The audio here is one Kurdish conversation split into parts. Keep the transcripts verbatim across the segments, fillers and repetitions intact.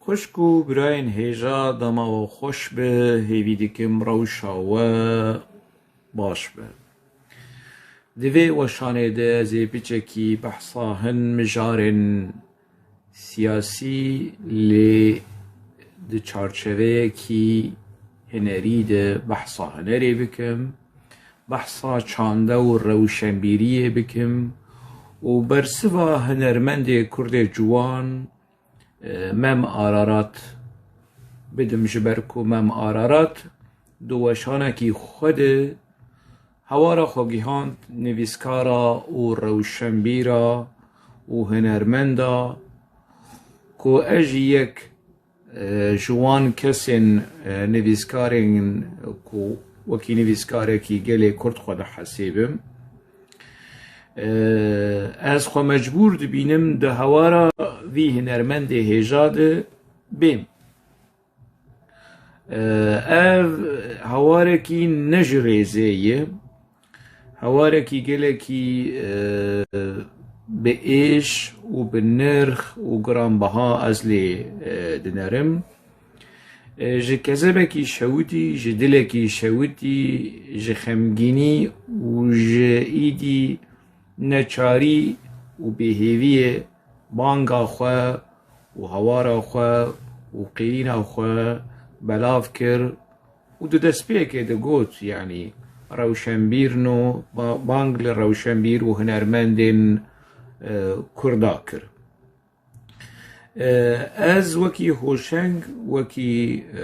Xwişk û birayên hêja, dema we xweş be, hêvî dikim rewşa we baş be. Di vê weşanê de ez ê piçekî behsa hin mijarên siyasî, lê di çarçeveyekî hunerî de behsa hunerê bikim, behsa çande û rewşenbîriyê bikim û bersiva hunermendê Kurdê ciwan, e, Mem Ararat bidim, ji ber ku Mem Ararat di weşanekî xwe de hewara xwe gihand nivîskara û rewşenbîra û hunermenda ku ez jî yek, e, ji wan kesên, e, nivîskarên ku wekî nivîskarekî gelê Kurd xwe dihesêbim. E, ez xwe mecbûr dibînim di hewara vî hunermendê hêja de bêm. E, ev hewarekî ne ji rêzê ye. Hewarekî gelekî, e, bi êş û bi nirx û giranbiha ez lê, e, dinerim. E, ji kezebekî şewitî, ji dilekî şewitî, ji xemgînî û ji îdî neçarî û bêhêviyê banga xwe û hewara xwe û qîrîna xwe belav kir û di destpêkê de got, yanî rewşenbîrno, ba-, bang li rewşenbîr û hunermendên, e, Kurda kir. E, ez wekî Hoşeng, wekî, e,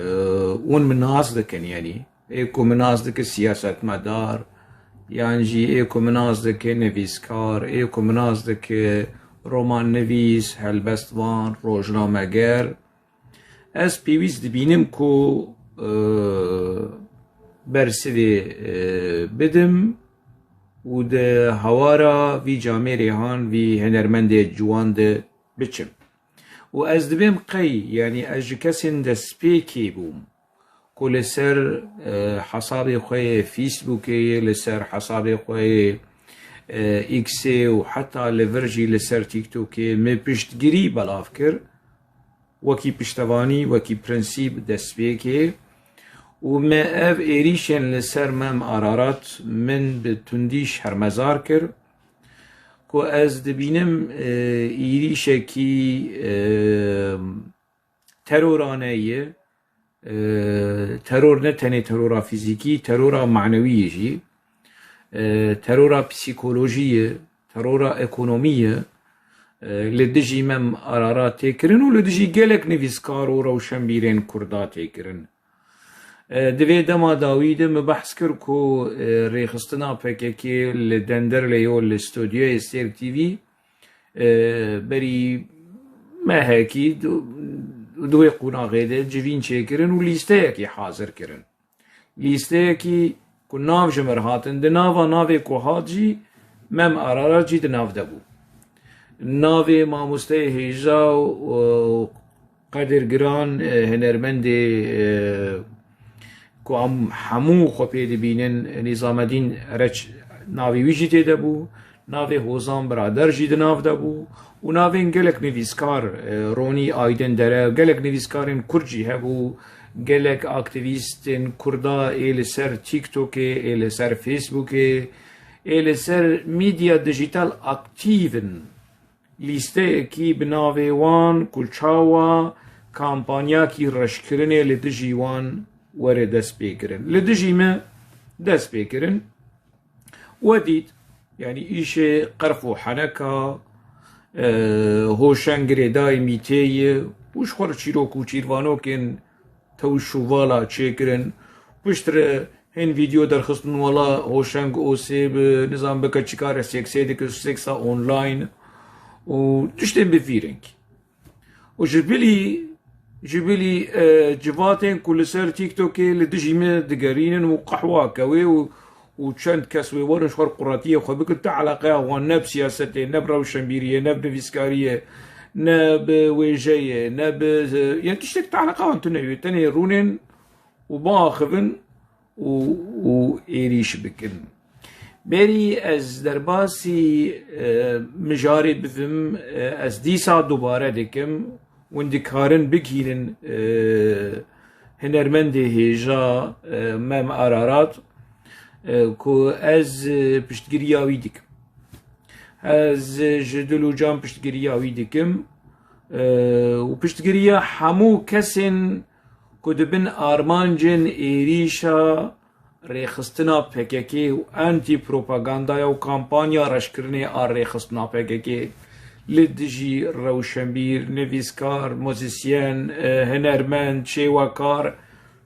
hûn min nas dikin, yanî ê ku min nas dike siyasetmedar, yan jî ê ku min nas dike nivîskar, ê ku min nas dike romannivîs, helbestvan, rojnameger, ez pêwîst dibînim ku, e, bersivê, e, bidim û di hewara vî camêrê han vî hunermendê ciwan de biçim. Û ez dibêm qey, yanî ez ji kesên destpêkê bûm ku li ser, e, hesabê xwe yê Facebookê, li ser hesabê xwe yê, e, Xê û heta li vir jî li ser TikTokê min piştgirî belav kir. Wekî piştevanî, wekî prensîp destpêkê û me ev êrîşên li ser Mem Ararat min bi tundî şermezar kir ku ez dibînim, e, êrîşekî, e, terorane ye. E, teror ne tenê terora fîzîkî, terora manewî ye jî. E, terora psîkolojî ye, terora ekonomî ye. E, li dijî Mem Ararat tê kirin û li dijî gelek nivîskar û rewşenbîrên Kurda tê kirin. E, di vê dema dawî de min behs kir ku, e, rêxistina P K K li Denderleyê û li stûdyoyê Sêr T V, e, berî mehekî du-, di wê qonaxê de civîn çêkirin û lîsteyekî hazir kirin. Lîsteyekî ku nav ji mir hatin, di nava navê ku hat jî Mem Ararat jî di nav de bû. Navê mamosteyê hêja û qedirgiran, e, hunermendê, e, ku em hemû xwe pê dibînin, Nîzamedîn Reç navê wî jî tê de bû. Navê Hozan Birader jî di nav de bû û navên gelek nivîskar, e, Ronî Aydindere, gelek nivîskarên Kurd jî hebû, gelek aktîvîstên Kurda ê li ser TikTokê, ê li ser Facebookê, ê li ser medya dijîtal aktîv in. Lîsteyekî bi navê wan ku çawa kampanyakî reşkirinê li dijî wan were destpêkirin. Li dijî me dest pê kirin. We dît, yanî îşê qerf û heneka, e, Hoşeng girêdayî mîtê ye û ji xwe re çîrok û çîrvanokên tew û şûvala çêkirin. Piştre hin vîdeo derxistin, wela Hoşeng Osê bi nizam bike çi kare seksê dike, seksa online û tiştên bi vî rengî. Û ji bilî, ji bilî, e, civatên ku li ser TikTokê li dijî me digerînin û qehwa kewê û, û çend kes wê werin ji xwe re quretiyê xwe bikin, ti eleqeya wan ne bi siyasetê, ne bi rewşenbîriyê, ne bi nivîskariyê, ne bi wêjeyê, ne bi, e, ya tiştek ti eleqeya wan tune ye. Tenê rûnên û biaxivin û, û êrîş bikin. Berî ez derbasî, e, mijarê bibim, e, ez dîsa dubare dikim Hûn dikarin bigihînin, e, hunermendê hêja, e, Mem Ararat, e, ku ez, e, piştgiriya wî dikim. Ez, e, ji dil û can piştgiriya wî dikim, e, û piştgiriya hemû kesên ku di bin armancên êrîşa rêxistina P K K û antî-propagandaya û kampanya reşkirinê a rêxistina P K K li dijî rewşenbîr, nivîskar, muzîsyen, e, hunermend, şêwekar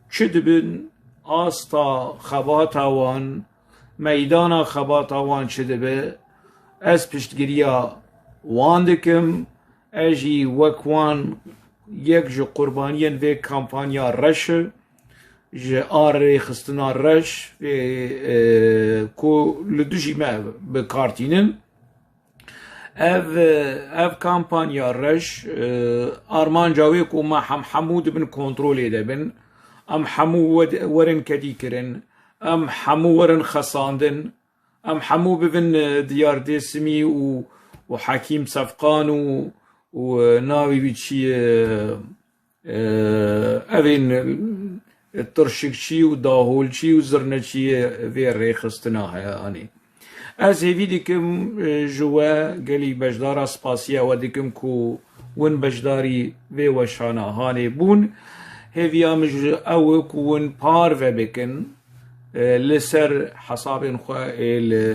çi dibin, asta xebata wan, meydana xebata wan çi dibe, ez piştgiriya wan dikim. Ez jî wek wan yek ji qurbaniyên vê kampanya reş e, ji a rêxistina reş vê, e, ku li dijî me bi kar tînin. Ev, ev kampanya reş, e, armanca wê ku me hem hemû di bin kontrolê de bin, em hemû wed-, werin kedî kirin, em hemû werin xesandin, em hemû bibin, e, Diyar Dêsimî û, û Hekîm Sefqan û, û, e, navê wî çi ye, e, evên, e, tirşikçî û daholçî û zirneçiyê vê rêxistina heye anî. Ez hêvî dikim, e, ji we gelî beşdara spasiya we dikim ku win beşdarî vê weşana hanê bûn. Hêviya min ji ew e ku win parve bikin, e, li ser hesabên xwe ê li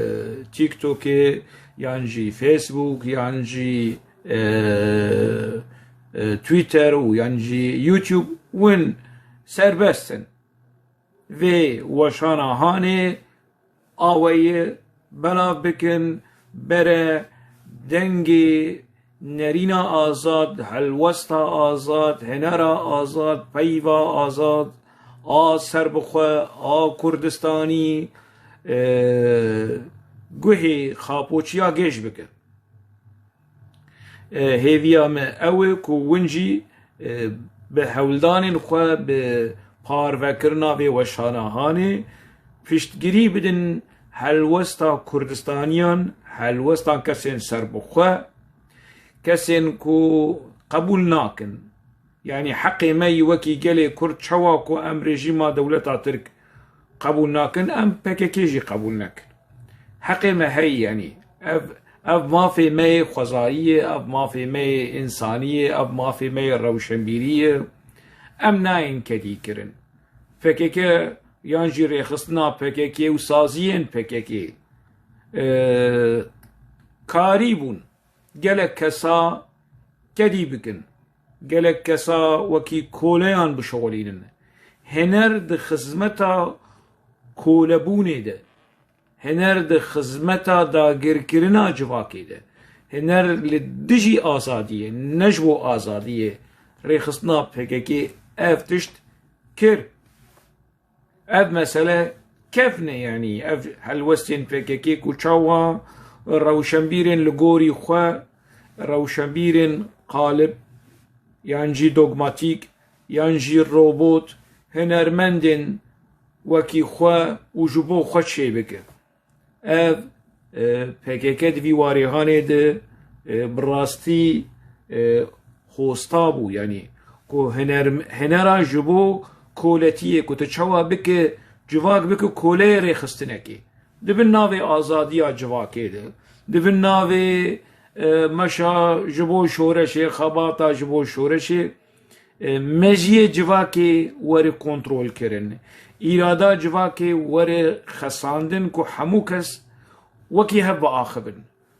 TikTokê yan jî Facebook yan jî, e, e, Twitter û yan jî YouTube win serbest in. Vê weşana hanê aweyê belav bikin, bere dengê nerîna azad, helwesta azad, hunera azad, peyva azad, a serbixwe, a Kurdistanî, e, guhê xapoçiya gêj bike. E, hêviya me ew e ku win jî, e, bi hewldanên xwe, bi parvekirina vê weşana hanê piştgirî bidin helwesta Kurdistaniyan, helwesta kesên serbixwe, kesên ku qebûl nakin. Yanî heqê me yî wekî gelê Kurd çawa ku em rejîma dewleta Tirk qebûl nakin, em P K K jî qebûl nekin. Heqê me heye, yanî ev, ev mafê me yê xwezayî ye, ev mafê me yê însanî ye, ev mafê me yê rewşenbîrî ye. Em nayên kedî kirin. P K K yan jî rêxistina P K K û saziyên P K K, e, karî bûn gelek kesa kedî bikin. Gelek kesa wekî koleyan bişixulînin. Hiner di xizmeta kolebûnê de, hiner di xizmeta dagirkirina civakê de, hiner li dijî azadiyê, ne ji bo azadiyê, rêxistina P K K ev tişt kir. Ev mesele kevn e, yanî ev helwestên P K K ku çawa rewşenbîrên li gorî xwe, rewşenbîrên qalib, yan jî dogmatîk, yan jî robot, hunermendên wekî xwe û ji bo xwe çêbike. Ev, e, P K K di vî warê hanê de, e, bi rastî, e, hosta bû. Yanî ku hiner-, hinera ji bo koletiyê ku tu çawa bike, civak bike koleyê rêxistinekê. Di bin navê azadiya civakê de, di bin navê, e, meşa ji bo şoreşê, xebata ji bo şoreşê, e, mejiyê civakê were kontrolkirin, îrada civakê were xesandin ku hemû kes wekî hev biaxivin.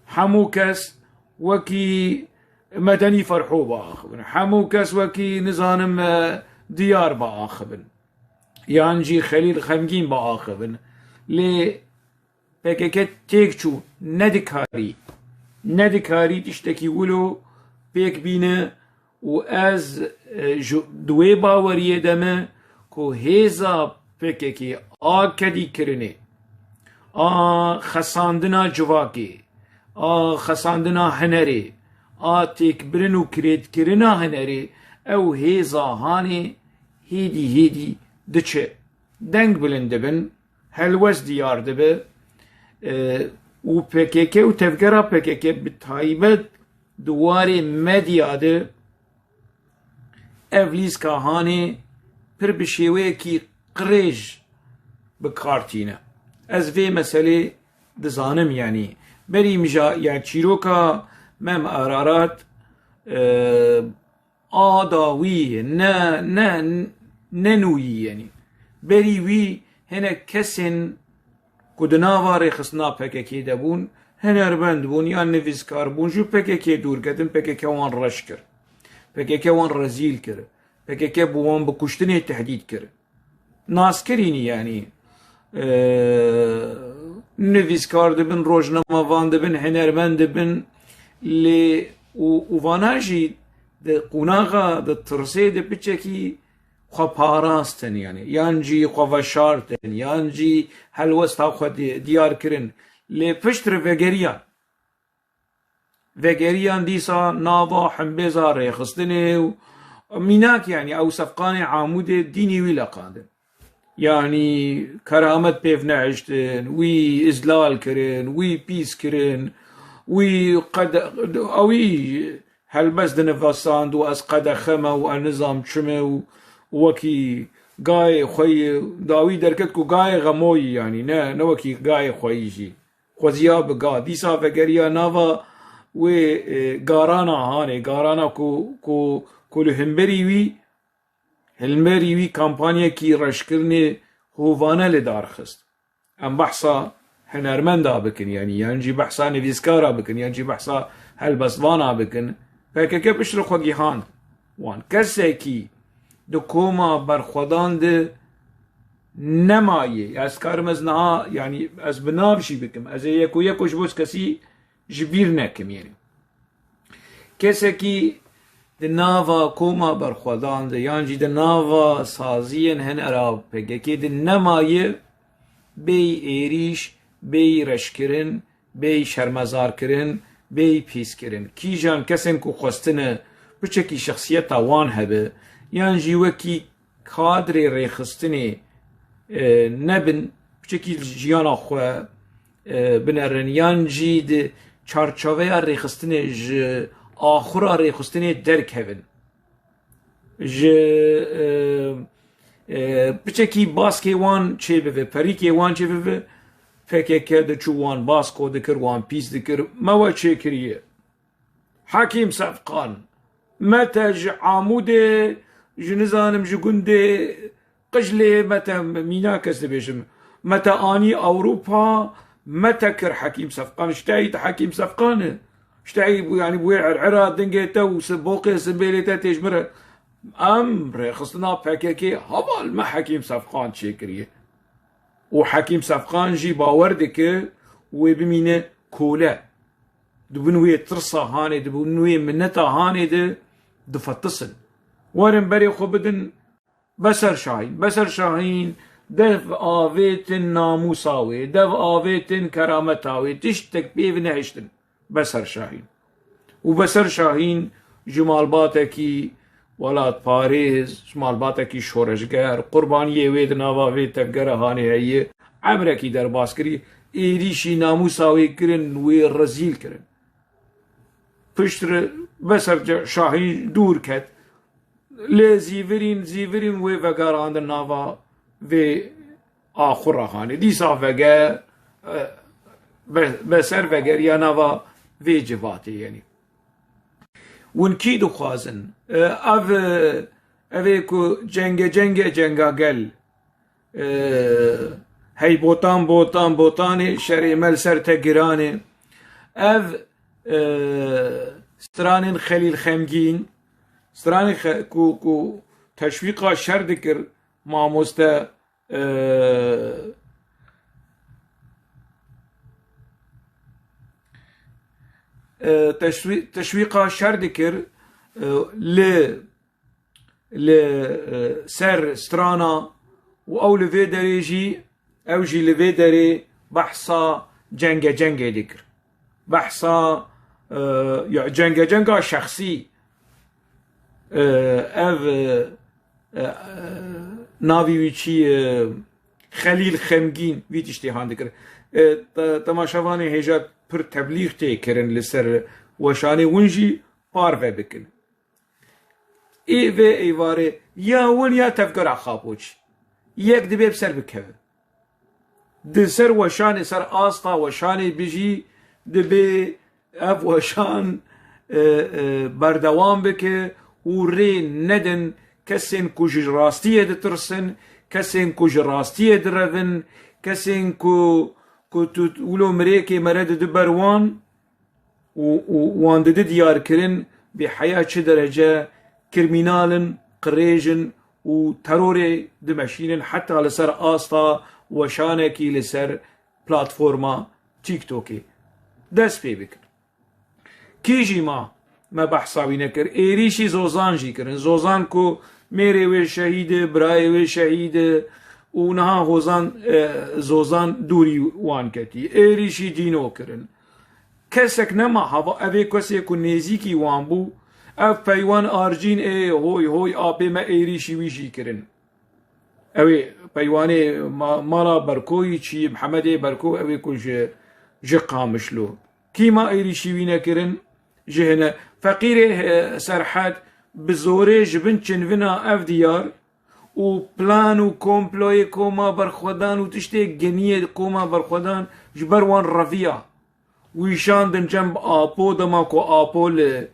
Hemû kes wekî Medenî Ferho biaxivin. Hemû kes wekî, nizanim, e, Diyar biaxivin. Yan jî Xelîl Xemgîn biaxivin. Lê P K K têk çû, nedikarî, nedikarî tiştekî wilo pêk bîne û ez, e, ji, di wê baweriyê de me ku hêza P K K a kedîkirinê, a xesandina civakê, a xesandina hunerê, a têkbirin û kirêtkirina hunerê, ew hêza hanê hêdî hêdî diçe. Deng bilind dibin, helwest diyar dibe, e, û P K K û tevgera P K K bi taybet di warê medya de ev lîska hanê pir bi şêweyekî qirêj bi kar tîne. Ez vê meselê dizanim, yanî berî min ja, ya çîroka Mem Ararat, e, a dawî ye, ne, ne, ne nûyî, yanî berî wî hinek kesên ku di nava rêxistina P K K de bûn, hunermend bûn yan nivîskar bûn, ji P K K dûr ketin, P K K wan reş kir. P K K wan rezîl kir. P K K bi wan bi kuştinê tehdît kir. Nas kirînî, yanî, e, nivîskar dibin, rojnamevan dibin, hunermend dibin, lê û, û vana jî di qonaxa, di tirsê, di piçekî xwe parastin, yanî, yan jî xwe veşartin, yan jî helwesta xwe di-, diyar kirin. Lê piştre vegeriyan. Vegeriyan dîsa nava himbêza rêxistinê û mînak, yanî, ew sefqanê Amûdê dînî wî leqandin. Yanî keramet pêv nehiştin, wî izlal kirin, wî pîs kirin, wî qede-, ewî helbest dinivasand û ez qedexe me û ez nizam çi me û wekî gayê xwe yê, dawî derket ku gayê xemoyî, yanî ne, ne wekî gayê xweyî jî. Xweziya bi ga. Dîsa vegeriya nava wê, e, garana hanê, garana ku, ku, ku li himberî wî, himberî wî kampanyekî reşkirinê hovane li dar xist. Em behsa hunermenda bikin, yanî, yan jî behsa nivîskara bikin, yan jî behsa helbestvana bikin. P K K piştre xwe gihand wan. Kesekî di koma berxwedan de nemaye. Ez karim ez niha, yanî, ez bi nav jî bikim. Ez ê yeko yeko ji bo kesî ji bîr nekim, yanî. Kesekî di nava koma berxwedan de yan jî di nava saziyên hinera P K K de nemaye, bêyî êrîş, bêyî reşkirin, bêyî şermezarkirin, bêyî pîskirin. Kîjan kesên ku xwestine piçekî şexsiyeta wan hebe, yan jî wekî kadrê rêxistinê, e, nebin, piçekî jiyana xwe, e, binerin, yan jî di çarçoveya rêxistinê, ji axura rêxistinê derkevin. Ji, e, e, piçekî baskê wan çêbibe, perîkê wan çêbibe, P K K diçû wan basko dikir, wan pîs dikir, me we çêkiriye. Hekîm Sefqan, me te ji Amûdê, ji nizanim ji gundê Qijlê, me te mîna kes dibêjim, me te anî Ewropa, me te kir Hekîm Sefqan. Ji te yî te Hekîm Sefqan e. Ji te yî bû, yanî bûyê erera dingê te û si-, boqê simbêlê te tê ji min re. Em rêxistina P K K heval me Hekîm Sefqan çêkiriye. Û Hekîm Sefqan jî bawer dike wê bimîne kole. Di bin wê tirsa hanê, di bin wê mineta hanê de difetisin. Werin berê xwe bidin Beser Şahîn. Beser Şahîn dev avêtin namûsa wê, dev avêtin kerameta wê, tiştek pê ve nehiştin. Beser Şahîn. Û Beser Şahîn ji malbatekî welatparêz, ji malbatekî şoreşger, qurbaniyê wê di nava vê tevgera hanê heye, emrekî derbas kirî, êrîşî namûsa wê kirin, wê rezîl kirin. Piştre Beser Şahîn dûr ket. Lê zîvirîn, zîvirîn wê vegerandin nava vê axura hanê. Dîsa vege, e, be-, Beser vegeriya nava vê civatê, yanî. Hûn kî dixwazin? E, ev, e, ev ê ku cenge cenge cenga gel, e, hey botan, botan, botanê, şerê me li ser te giran e. Ev, e, stranên Xelîl Xemgîn, stranê xe-, ku, ku teşwîqa şer dikir, mamoste, e, e, teşwî-, teşwîqa şer dikir, e, li li, e, ser strana û ew li vê derê jî, ew jî li vê derê behsa cenge cengê dikir. Behsa, e, ya cenge cenga şexsî, e, ev, e, e, navî wî çi ye? Xelîl Xemgîn vî tiştê han dikir. E, te-, temaşevanê hêja pir teblîx tê kirin li ser weşanê, hûn jî parve bikin. Ê vê êvarê ya win ya tevgera Xapoç. Yek dibê bi ser bikeve. Di ser weşanê, ser asta weşanê bijî dibê ev weşan, e, e, berdewam bike û rê nedin kesên ku ji rastiyê ditirsin, kesên ku ji rastiyê direvin, kesên ku, ku tu wilo mirêkê mere didi ber wan, û, û wan didi diyarkirin bêheya çi derece kirmînal in, qirêj in û terorê dimeşînin heta li ser asta weşanekî li ser platforma TikTokê dest pê bikin. Kî jî ma me behsa wî nekir. Êrîşî Zozan jî kirin. Zozan ku mêrê wê şehîd e, birayê wê şehîd e û niha Hozan, e, Zozan dûrî wan ketî. Êrîşî Dîno kirin. Kesek nema hava, ev ê kesê ku nêzîkî wan bû, ev peywan Arcîn ê hoy hoy apê me êrîşî wî jî kirin. Ew ê peywanê ma-, mala Berkoyî çî, Mihemedê Berko, ew ê ku ji, ji Qamişlo. Kî ma êrîşî wî nekirin? Ji hine. Feqîrê, e, Serhed bi zorê ji bin çinvina ev diyar û plan û komployê koma berxwedan û tiştê geniyê koma berxwedan ji ber wan reviya. Wîşandin cem bi Apo, dema ku Apo li,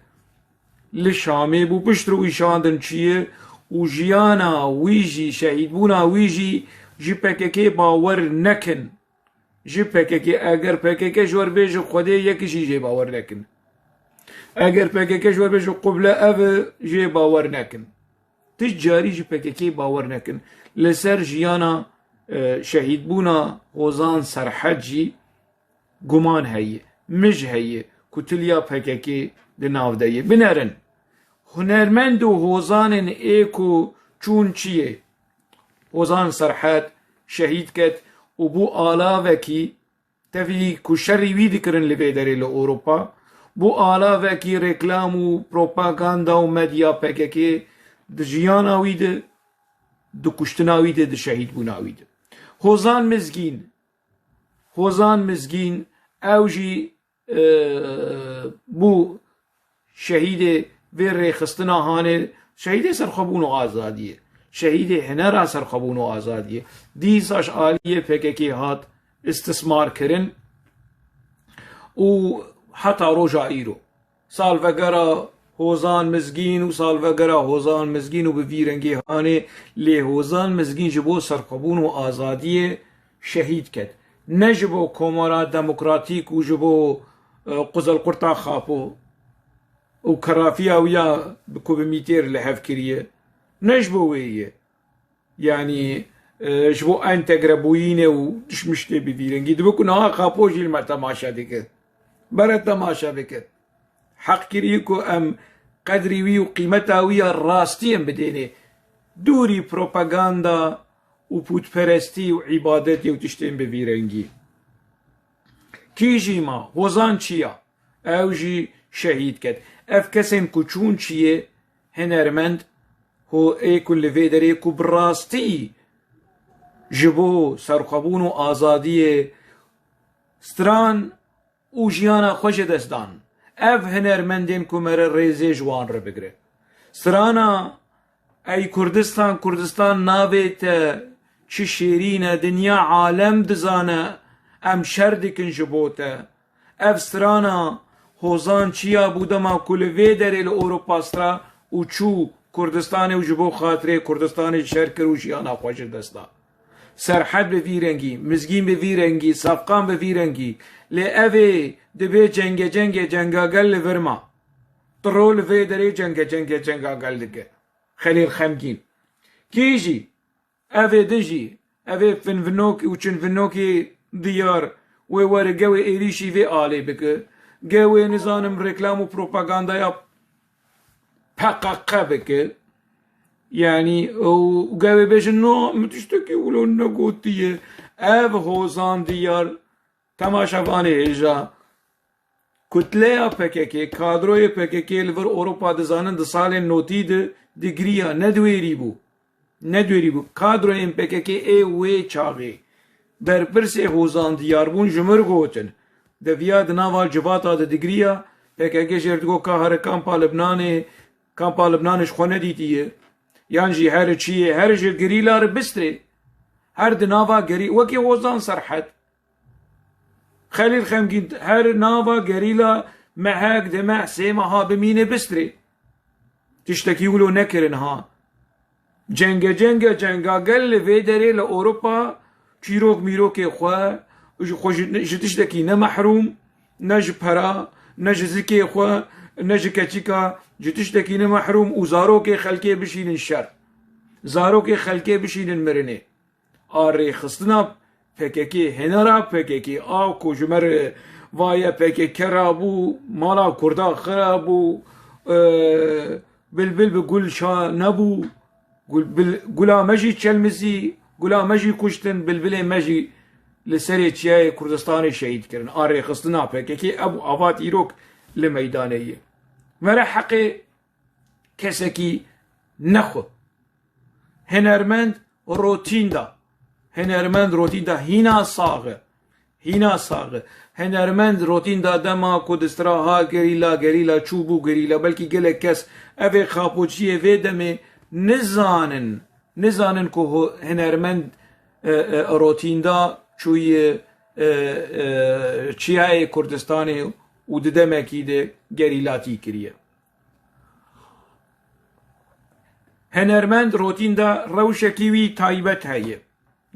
li Şamê bû, piştre wîşandin çi ye û jiyana wî jî, şehîdbûna wî jî ji P K K bawer nekin. Ji P K K, eger P K K ji we re bêje Xwedê, yekî jî jê bawer nekin. Eger P K K ji we re bêje quble ev e, jê bawer nekin. Ti carî ji P K K bawer nekin. Li ser jiyana, e, şehîdbûna Hozan Serhed jî guman heye, mij heye ku tiliya P K K di nav de ye. Binerin, hunermend û hozanên ê ku çûn çiyê. Hozan Serhed şehîd ket û bû alavekî, tevî ku şerî wî dikirin li vê derê li Ewropa, bû alavekî reklam û propaganda û medya P K K di jiyana wî de, di kuştina wî de, di şehîdbûna wî de. Hozan Mizgîn, Hozan Mizgîn, ew jî, e, bû şehîdê vê rêxistina hanê, şehîdê serxwebûn û azadiyê, şehîdê hinera serxwebûn û azadiyê. Dîsa ji aliyê P K K hat istismar kirin û heta roja îro. Salvegera Hozan Mizgîn û salvegera Hozan Mizgîn û bi vî rengê hanê, lê Hozan Mizgîn ji bo serxwebûn û azadiyê şehîd ket. Ne ji bo Komara Demokratîk û ji bo, e, Quzelqurta Xapo û kerafiya wî ya bi ku bi mîtêr li hev kiriye. Ne ji bo wê ye. Yanî, e, ji bo entegrebûyînê û tişmiştê bi vî rengî. Dibe ku niha Xapo jî li me temaşe dike. Bere temaşe bike. Heqkirî ku em qedrî wî û qîmeta wî ya rastî em bidênê. Dûrî propaganda û pûtperestî û îbadetê û tiştên bi vî rengî. Kî jî ma? Hozan Çiya. Ew jî şehîd ket. Ev kesên ku çûn çiyê hinermend, ho ê ku li vê derê ku bi rastî ji bo serxwebûn û azadiyê stran û jiyana xwe ji dest dan. Ev hinermendên ku mere rêzê ji wan re bigire. Strana Ey Kurdistan, Kurdistan navê te çi şêrîn e, dinya alem dizane, em şer dikin ji bo te. Ev strana Hozan Çiya bû dema ku li vê derê li Ewropa stra û çû Kurdistanê û ji bo xatirê Kurdistanê şer kir û jiyana xwe ji dest da. Serhed bi vî rengî, Mizgîn bi vî rengî, Safqan bi vî rengî. Lê ev ê dibê cenge cengê cengagel li vir ma. Tiro li vê derê cenge cengê cengagel dike. Xelîl Xemgîn. Kî jî? Ev ê din jî, ev ê finvinok û çinvinokê diyar wê were gewê êrîşî vê alê bike. Gewê nizanim reklam û propagandaya P K K bike. Yanî, û gewê bêjin, no, min tiştekî wilo negotiye. Ev Hozan Diyar, temaşevanê hêja, kutleya P K K, kadroyê P K K li vir Ewropa dizanin di salên notî de digiriya, ne diwêrî bû. Ne diwêrî bû. Kadroyên P K K ê wê çaxê berpirsê Hozan Diyar bûn, ji mir gotin. Deviya di nava civata de digiriya, P K K jê re digot ka here kampa Libnanê, Kampa Libnanê ji xwe nedîtiye. Yan jî her çiyê, her ji gerîla re bistirê. Her di nava gerî-, wekî Hozan Serhed. Xelîl Xemgîn, her nava gerîla mehek, di meh, sê meha bimîne bistirê. Tiştekî wilo nekirin ha. Cenge cenge cenga gel li vê derê li Ewropa çîrok mîrokê xwe, ji xwe ji, ji tiştekî ne mehrûm, ne ji pera, ne ji zikê xwe, ne ji keçika, ji tiştekî ne mehrûm û zarokê xelkê bişînin şer. Zarokê xelkê bişînin mirinê. A rêxistina P K K, hinera P K K a ku ji me re vaye P K K rabû, mala Kurda xirabû, e, bilbil bi gul şa nebû, gul, bil, gula me jî çelmizî, gula me jî kuştin, bilbilê me jî li serê çiyayê Kurdistanê şehîd kirin. A rêxistina P K K ev ava dîrok li meydanê ye. Mere heqê kesekî nexwe. Hinermend Rotînda. Hinermend Rotînda hîna sax e. Hîna sax e. Hinermend Rotînda dema ku di stra ha gerîla, gerîla çûbû gerîla, belkî gelek kes evê xapoçiyê vê demê nizanin, nizanin ku ho-, hinermend, e, e, Rotînda çûye, e, e, çiyayê Kurdistanê û di demekî de gerîlatî kiriye. Hinermend Rotînda rewşekî wî taybet heye.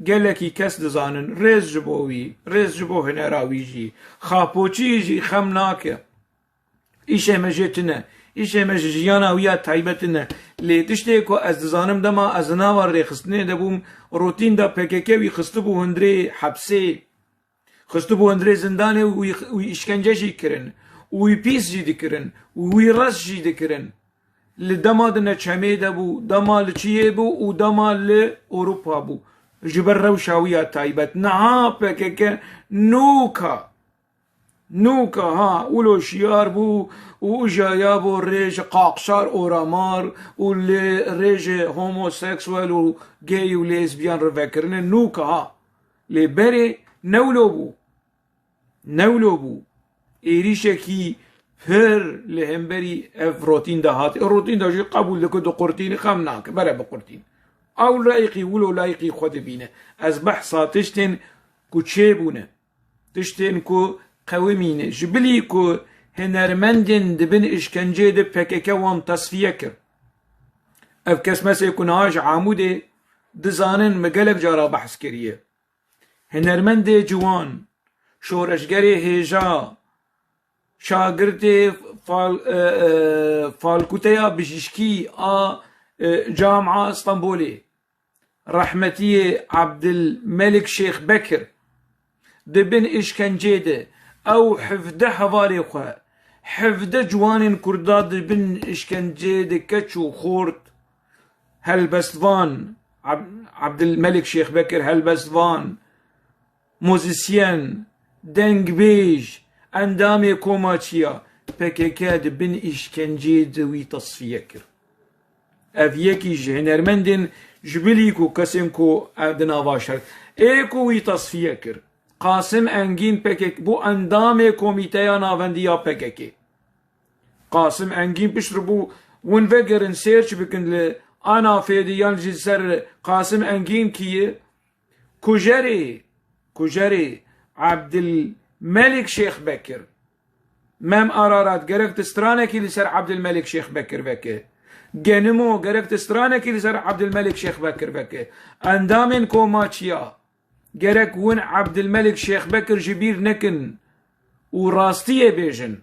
Gelekî kes dizanin, rêz ji bo wî, rêz ji bo hunera wî jî. Xapoçî jî xem nake. Îşê me jê tune. Îşê me ji jiyana wî ya taybet tune. Lê tiştê ku ez dizanim dema ez di nava rêxistinê de bûm, Rotînda P K K wî xistibû hundirê hepsê. Xistibû hundirê zindanê û wî, wî îşkence jî kirin. Û wî pîs jî dikirin. Û wî rest jî dikirin. Li dema di neçemê de bû, dema li çiyê bû û dema li Ewropa bû. Ji ber rewşa wî ya taybet. Niha P K K nûka, nûka ha, wilo şiyar bû û ujaya bo rê ji qaqşar oramar û li rê ji homoseksuel û gay û lêzbiyan re vekirinê nûka ha. Lê berê ne wilo bû. Ne wilo bû. Êrîşekî pir li hemberî ev Rotînda hat. Rotînda jî qebûl dike, diqurtîne, xem nake, bere biqurtîn. Ew layîqî, wilo layîqî xwe dibîne. Ez behsa tiştên ku çêbûne. Tiştên ku qewimîne. Ji bilî ku hinermendên di bin îşkencê de P K K wan tesfiye kir. Ev kes mesê ku niha ji Amûdê dizanin, me gelek cara behs kiriye. Hinermendê ciwan, şoreşgerê hêja, şagirtê fal-, e, e, Falkuteya Bijîşkî a, e, Camia Stenbolê, rehmetiyê Ebdilmelik Şêx Bekir, di bin îşkencê de ew hevdeh hevalê xwe, hevdeh ciwanên Kurda di bin îşkencê de keç û xort, helbestvan, Ab-, Ebdilmelik Şêx Bekir, helbestvan, muzîsyen, dengbêj, endamê koma çiya, P K K di bin îşkencê de wî tesfiye kir. Ev yekî ji hinermendên ji bilî ku kesên ku ev di nava şer ê ku wî tesfiye kir. Qasim Engîn P K K bû endamê Komîteya Navendî ya P K K. Qasim Engîn pişt re bû, hûn vegerin, search bikin li Anafê de yan jî ser Qasim Engîn kî ye? Kujerê, kujerê Ebdilmelik Şêx Bekir. Mem Ararat, gerek tu stranekî li ser Ebdilmelik Şêx Bekir veke. Genimo, gerek tu stranekî li ser Ebdilmelik Şêx Bekir veke. Endamên koma çiya, gerek hûn Ebdilmelik Şêx Bekir ji bîr nekin û rastiyê bêjin.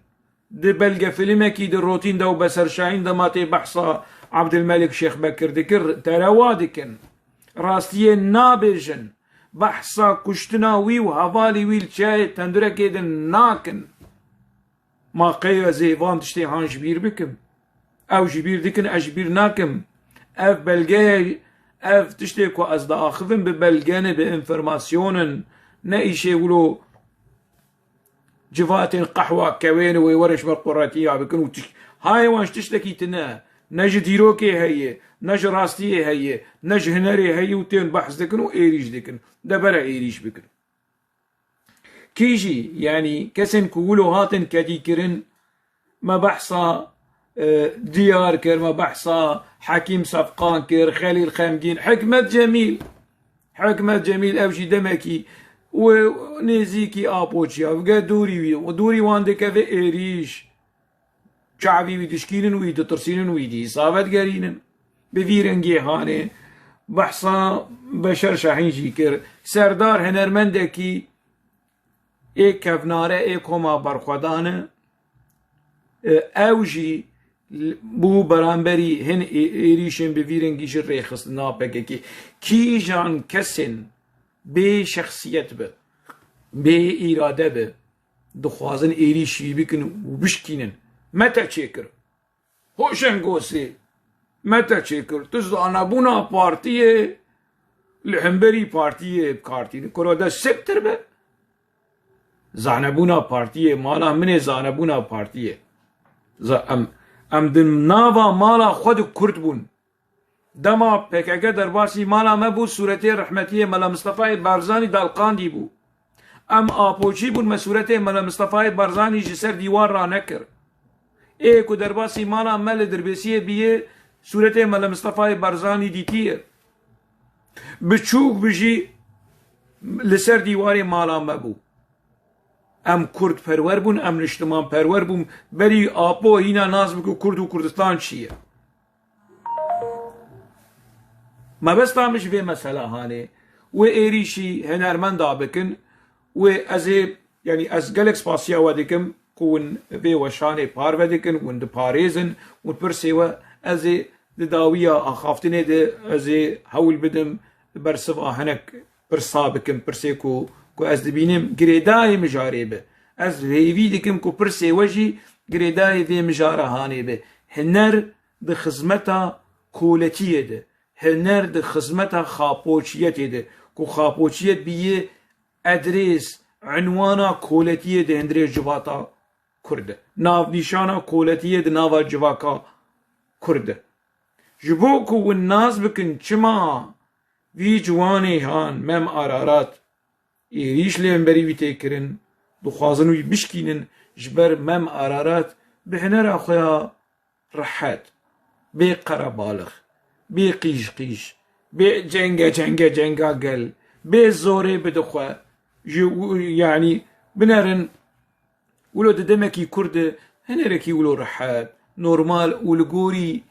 Di belgefîlmekî di Rotînda û Beser Şahîn de ma tê behsa Ebdilmelik Şêx Bekir dikir, terewa dikin. Rastiyê nabêjin. Behsa kuştina wî û hevalî wî li çiyayê tendurekê de nakin. Ma qey ez ê van tiştê han ji bîr bikim? Ew ji bîr dikin, ez ji bîr nakim. Ev belge ye, ev tiştê ku ez diaxivim bi belge ne, bi înformasyon in. Ne îşê wilo civatên qehwa kewên wê were ji me quretiya bikin û tiş-, hayê wan ji tiştekî tune, ne ji dîrokê heye, ne ji rastiyê heye, ne ji hunerê heye û tên behs dikin û êrîş dikin. De bere êrîş bikin. Kî jî, yanî kesên ku wilo hatin kedî kirin, me behsa e, diyar kir, me behsa Hekîm Sefqan kir, Xelîl Xemgîn, Hikmet Cemîl. Hikmet Cemîl ew jî demekî wê nêzîkî Apoçiya, vige dûrî wî, û dûrî wan dikeve êrîş. Çavî wî dişkînin, wî ditirsînin, wî dîsa vedigerînin. Bi vî rengê hanê behsa Beşer Şahîn jî kir. Serdar hunermendekî ê kevnare, ê koma berxwedan e. E, ew jî l-, bû beramberî hin ê-, êrîşên bi vî rengî jî rêxistin nav P K K. Kîjan kesên bê şexsiyet bi, bê îrade bi, dixwazin êrîşî bikin û bişkînin. Me te çêkir. Hoşengosê, me te çêkir. Tu zanebûna partiyê li hemberî partiyê bi kar tînin. Kuro de siktir be. Zanebûna partiyê, mala min ê zanebûna partiyê. Za-, em, em di nava mala xwe de Kurd bûn. Dema P K K derbasî mala me bû, sûretê rehmetiyê Mela Mistefayê Barzanî dalqandî bû. Em Apoçî bûn, me sûretê Mela Mistefayê Barzanî ji ser dîwar ranekir. Ê ku derbasî mala me li Dirbêsiyê bîye, sûretê Mela Mistefayê Barzanî dîtiye. Biçûk bi jî li ser dîwarê mala me bû. Em Kurd perwer bûn, em niştiman perwer bûn. Berî Apo hîna nas bike Kurd û Kurdistan çi ye. Mebesta min ji vê mesela hanê. Wê êrîşî hunermenda bikin. Wê ez ê, yanî ez gelek spasiya we dikim ku hûn vê weşanê parve dikin, hûn diparêzin, hûn pirsê we ez ê di dawiya axaftinê de ez ê hewl bidim bersiva hinek pirsa bikim, pirsê ku, ku ez dibînim girêdayê mijarê be. Ez hêvî dikim ku pirsê we jî girêdayê vê mijara hanê be. Huner di xizmeta koletiyê de, huner di xizmeta xapoçiyetê de, ku xapoçiyet bîye edrês, unwana koletiyê di hundirê civata Kurd e. Navnîşana koletiyê di nava civaka Kurd e. Ji bo ku hûn nas bikin çima vî ciwanê han Mem Ararat êrîş li hemberî wî tê kirin, dixwazin wî bişkînin, ji ber Mem Ararat bi hunera xwe ya rehet, bê qerebalix, bê qîj qîj, bê cenge cenge cenga gel, bê zorê bide xwe, ji, yanî binerin, wilo di demekî kurt de hinerekî wilo rehet, normal û li gorî,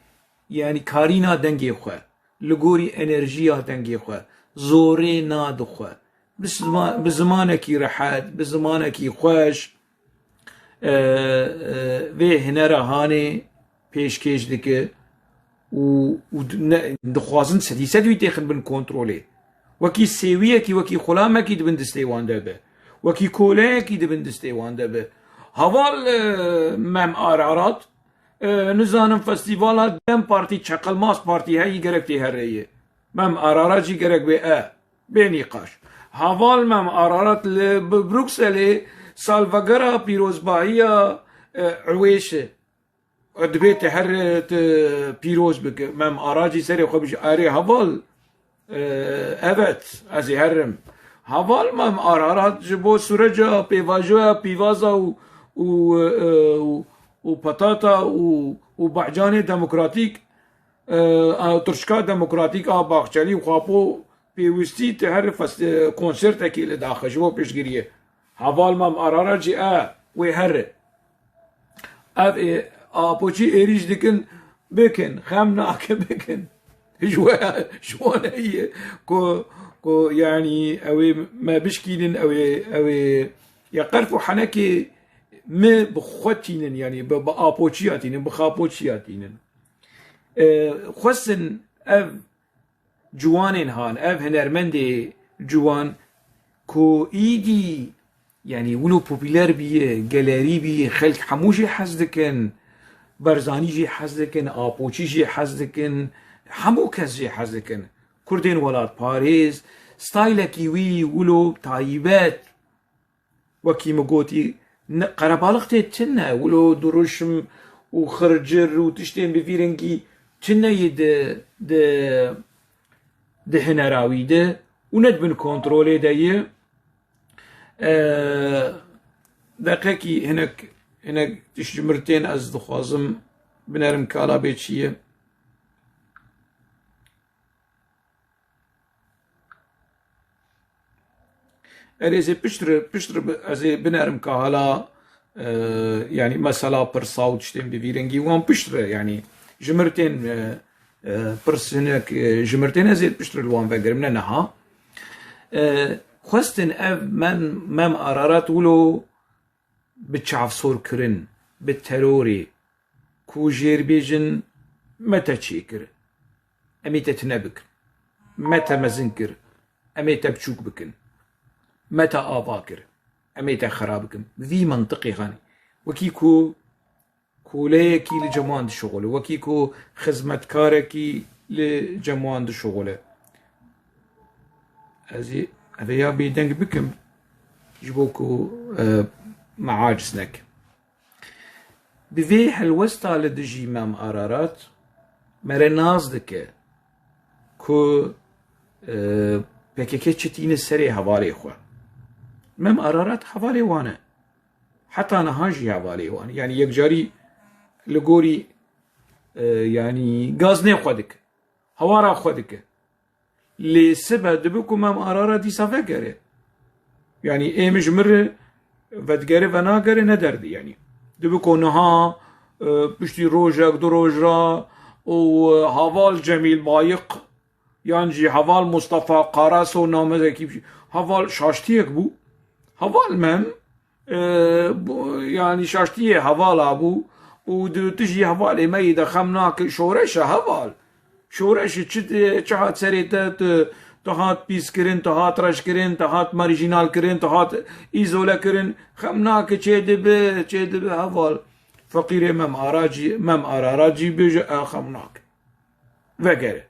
yanî karîna dengê xwe, li gorî enerjiya dengê xwe, zorê na dixwe, bi zima-, bi zimanekî rehet, bi zimanekî xweş, e, e, vê hunera hanê pêşkêş dike û, û ne, dixwazin sedî sed wî têxin bin kontrolê. Wekî sêwiyekî, wekî xulamekî di bin distê wan de be. Wekî koleyekî di bin distê wan de be. Heval, e, Mem Ararat, e, nizanim festîvala DEM Partî, Çeqelmaz Partî heyî gerek tê herê ye. Mem Ararat jî gerek bê e. Bê nîqaş. Heval Mem Ararat li Br-, Brukselê salvegera pîrozbahiya, e, Ewêş e. Dibê te her, e, te pîroz bike. Mem Ararat jî serê xwe bijî. Erê heval, e, evet, ez ê herim. Heval Mem Ararat ji bo sûreca pêvajoya pîvaza û, û, e, û, û petata û, û behcanê demokratîk, e, a, turşka demokratîk a Baxçelî û Xapo pêwîstî te her fest-, e, konsertekî li daxe ji bo piştgiriyê. Heval Mem Ararat jî e, wê here. Ev ê, Apoçî êrîş dikin, bikin, xem nake bikin. Ji we, ji wan heye ku, ku, yanî, ew ê me bişkînin, ew ê, ew ê, ya qerf û henekê me bi xwe tînin, yanî bi, bi Apoçiya tînin, bi Xapoçiya tînin. E, xwestin ev ciwanên han, ev hunermendê ciwan ku îdî, yanî wilo popûler bîye, gelerî bîye, xelk hemû jê hez dikin, Barzanî jê hez dikin, Apoçî jê hez dikin, hemû kes jê hez dikin. Kurdên welatparêz, staylekî wî wilo taybet, wekî min gotî, ne, qerebalix tê tune, wilo dirûşm û xircir û tiştên bi vî rengî tune yê di, di, di hunera wî de û ne di bin kontrolê de ye. E, deqekî hinek, hinek tişt ji mir tên ez dixwazim Binerim kala bê çi ye? Erê, ez ê piştre, piştre bi-, ez ê binerim ka hala, e, yanî mesela pirsa û tiştên bi vî rengî wan piştre, yanî ji mir tên, e, e, pirs hinek, e, ji mir tên, ez ê piştre li wan vegerim, ne niha. E, xwestin ev Mem, Mem Ararat wilo bi çavsor kirin, bi terorê, ku jêr bêjin, me te çêkir, em ê te tune bikin. Me te mezin kir, em ê te biçûk bikin. Me te ava kir, em ê te xera bikin. Bi vî mintiqê xanî. Wekî ku koleyekî li cem wan dişuxule, wekî ku xizmetkarekî li cem wan dişuxule. Ez ê, ez ê ya bêdeng bikim, ji bo ku, e, me aciz nekin. Bi vê helwesta li dijî Mem Ararat me re nas dike ku, e, P K K çi tîne serê hevalê xwe. Mem Ararat hevalê wan e. Heta niha jî hevalê wan e. Yanî yekcarî li gorî, e, yanî gaznê xwe dike. Hawara xwe dike. Lê sibe dibe ku Mem Ararat dîsa vegere. Yanî ê min ji min re vedigere venagere ne derdê yanî. Dibe ku niha, e, piştî rojek, du roj re û, e, heval Cemîl Bayiq yan jî heval Mustafa Karaso namezekî heval şaştiyek bû. Heval Mem, e, bu, yanî şaştiyê hevala bû û di tijî hevalê me yî de xem nake şoreş e heval. Şoreş e, çi, çi hat serê te, tu, tu hat pîs kirin, tu hat reş kirin, tu hat marjînal kirin, tu hat îzole kirin. Xem nake çê dibe, çê dibe heval. Feqîrê Mem Aracî, Mem Ararat jî bêje, e, xem nake. Vegere.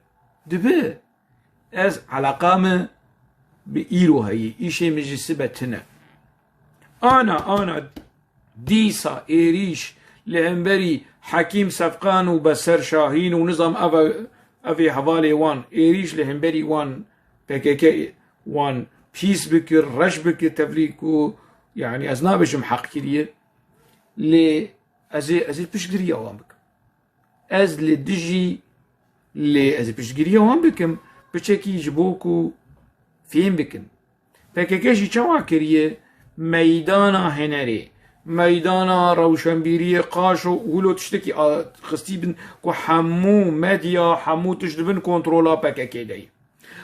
Dibe. Ez eleqa min bi îro heye, îşê min ji sibe tune. Ana, ana, dîsa êrîş li hemberî Hekîm Sefqan û Beser Şahîn û nizam ev, ev ê hevalê wan, êrîş li hemberî wan P K K wan pîs bikir, reş bikir, tevlî ku, yanî ez nabêjim heq kiriye, lê ez ê, ez ê piştgiriya wan bikim. Ez li dijî, lê ez ê piştgiriya wan bikim, piçekî ji bo ku fêm bikin. P K K jî çawa kiriye? Meydana henerê, meydana rewşenbîriyê qaşo û wilo tiştekî a-, xistî bin ku hemû medya, hemû tişt di bin kontrola P K K de ye.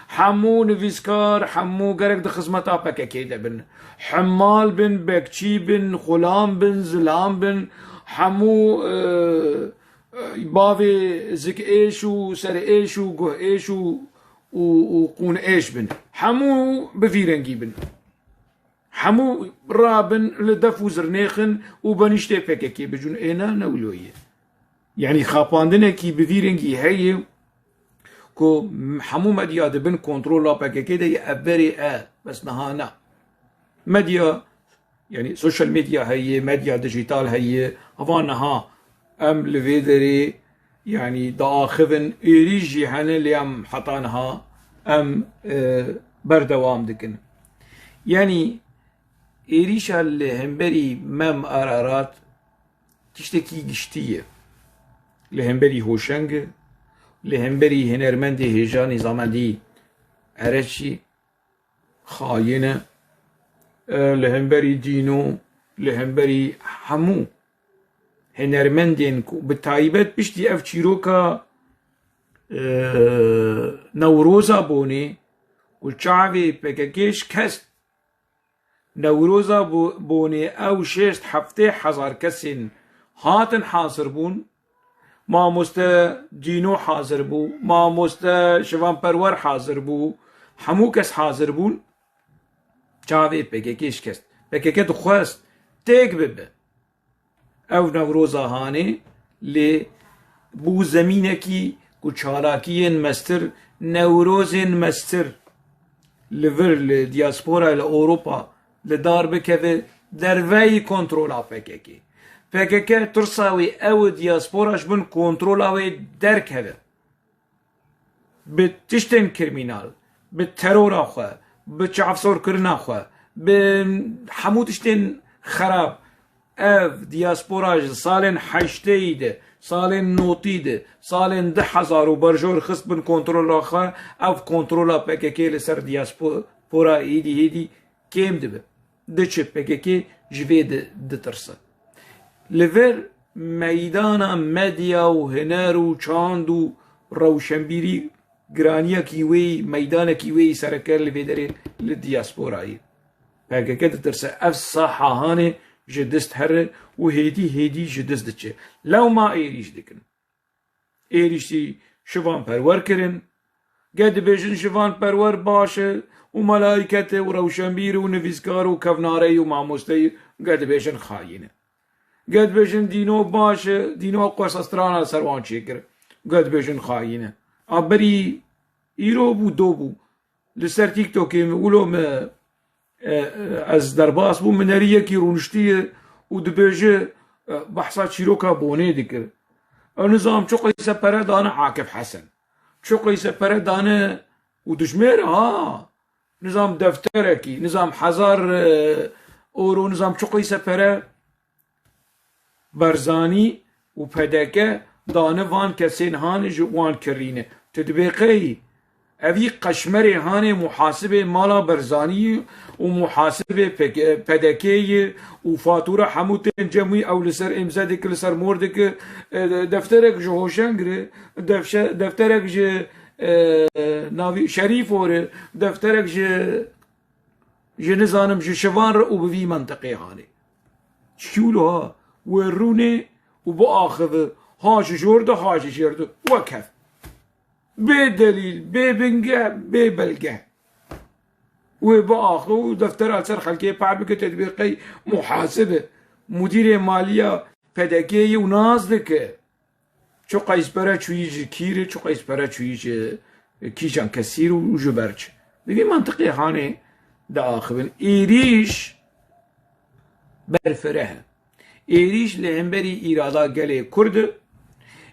Hemû nivîskar, hemû gerek di xizmeta P K K de bin. Hemmal bin, bekçî bin, xulam bin, zilam bin, hemû, e, e, bavê zikêş û serêş û guhêş û, û, û qûnêş bin. Hemû bi vî rengî bin. Hemû rabin li def û zirnêxin û benîştê P K K bicûn. Ê ne, ne wilo ye. Yanî xapandinekî bi vî rengî heye ku hemû medya di bin kontrola P K K de ye, ev berê e, bes niha ne. Medya, yanî sosyal medya heye, medya dijital heye, hava niha em li vê derê, yanî diaxivin, êrîş jî hene, lê em heta niha em, e, berdewam dikin. Yanî êrîşa li hemberî Mem Ararat tiştekî giştî ye. Li hemberî Hoşeng e, li hemberî hunermendê hêja nîzamendî Ereçî xayîn e, e, li hemberî Dîno, li hemberî hemû hunermendên ku bi taybet piştî ev çîroka, e, Newroza Bonê ku çavê P K K şikest. Newroza Bo-, Bonê ew şêst heftê hezar kesên hatin hazir bûn. Mamoste Dîno hazir bû, mamoste Şivan Perwer hazir bû, hemû kes hazir bûn. Çavê P K K şikest. P K K dixwest têk bibe. Ew Newroza hanê, lê bû zemînekî ku çalakiyên mestir, Newrozên mestir li vir, li diaspora, li Ewropa li dar bikeve derveyî kontrola P K K. P K K tirsa wê ew diaspora ji bin kontrola wê derkeve. Bi tiştên krîmînal, bi terora xwe, bi çavsorkirina xwe, bi hemû tiştên xerab, ev diaspora ji salên heşteyî de, salên notî de, salên du hezar û berjor xist bin kontrola xwe, ev kontrola P K K li ser diaspora êdî êdî kêm dibe. Diçe P K K ji vê di-, ditirse. Li vir meydana medya û huner û çand û rewşenbîrî giraniyekî wê yî, meydanekî wê yî sereke li vê derê li diasporayê. P K K ditirse ev saha hanê ji dest here û hêdî hêdî ji dest diçe. Lewma êrîş dikin. Êrîşî Şivan Perwer kirin. Ge dibêjin Şivan Perwer baş e û melayket e û rewşenbîr û nivîskar û kevnareyî û mamosteyî, ge dibêjin xayîn e. Ge dibêjin Dîno baş e, Dîno qesa strana ser wan çêkir. Ge dibêjin xayîn e. A berî îro bû, do bû. Li ser TikTokê min wilo min, e, e, ez derbas bûm, min nerî yekî rûniştiye û dibêje, e, behsa çîroka Bonê dikir. Ew nizam çi qeyse pere dane Akif Hesen. Çi qeyse pere dane û dijmêr ha. Nizam defterekî, nizam hezar, e, euro, nizam çi qeyse pere Barzanî û P D K dane van kesên hanê ji wan kirîne. Tu dibê qey evî qeşmerê hanê muhasibê mala Barzanî û muhasibê P K, P D K'yê û fatura hemû tên cem wî, ew li ser êmze dike, li ser mor dike, e, defterek ji Hoşeng re, defşe-, defterek ji, e, navî Şerîfo re, defterek ji ji nizanim ji Şivan re û bi vî mentiqê hanê. Çi wilo ha, wê rûnê û biaxive, ha ji jor de, ha ji jêr de, wek hev. Bê delîl, bê bingeh, bê belge. Wê biaxive û deftera li ser xelkê par bike, te dibê qey muhasibe, mudîrê maliya P D K'yê û nas dike. Çi qeys pere çûyî ji kî re, çi qeys pere çûyî ji kîjan kesî re û ji ber çi. Bi vî mentiqê hanê diaxivin. Êrîş berfireh e. Êrîş li hemberî îrada gelê Kurd e.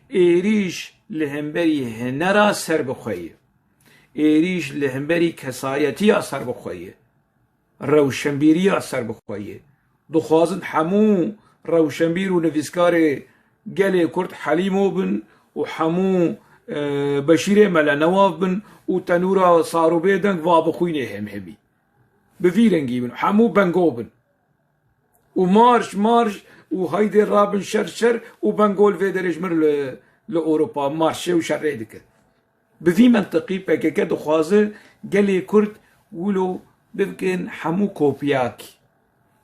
Êrîş li hemberî hunera serbixwe ye. Êrîş li hemberî kesayetiya serbixwe ye. Rewşenbîriya serbixwe ye. Dixwazin hemû rewşenbîr û nivîskarê gelê Kurd Helîmo bin û hemû, e, Beşîrê Mele Newaf bin û tenûra sar û bêdeng va bixwînê hemhemî. Bi vî rengî bin, hemû bengo bin. Û marş, marş û haydê rabin şer, şer û bengo li vê derê ji mir li, li Ewropa, marşê û şerê dike. Bi vî mentiqî P K K dixwaze gelê Kurd wilo bikin hemû kopiyakî.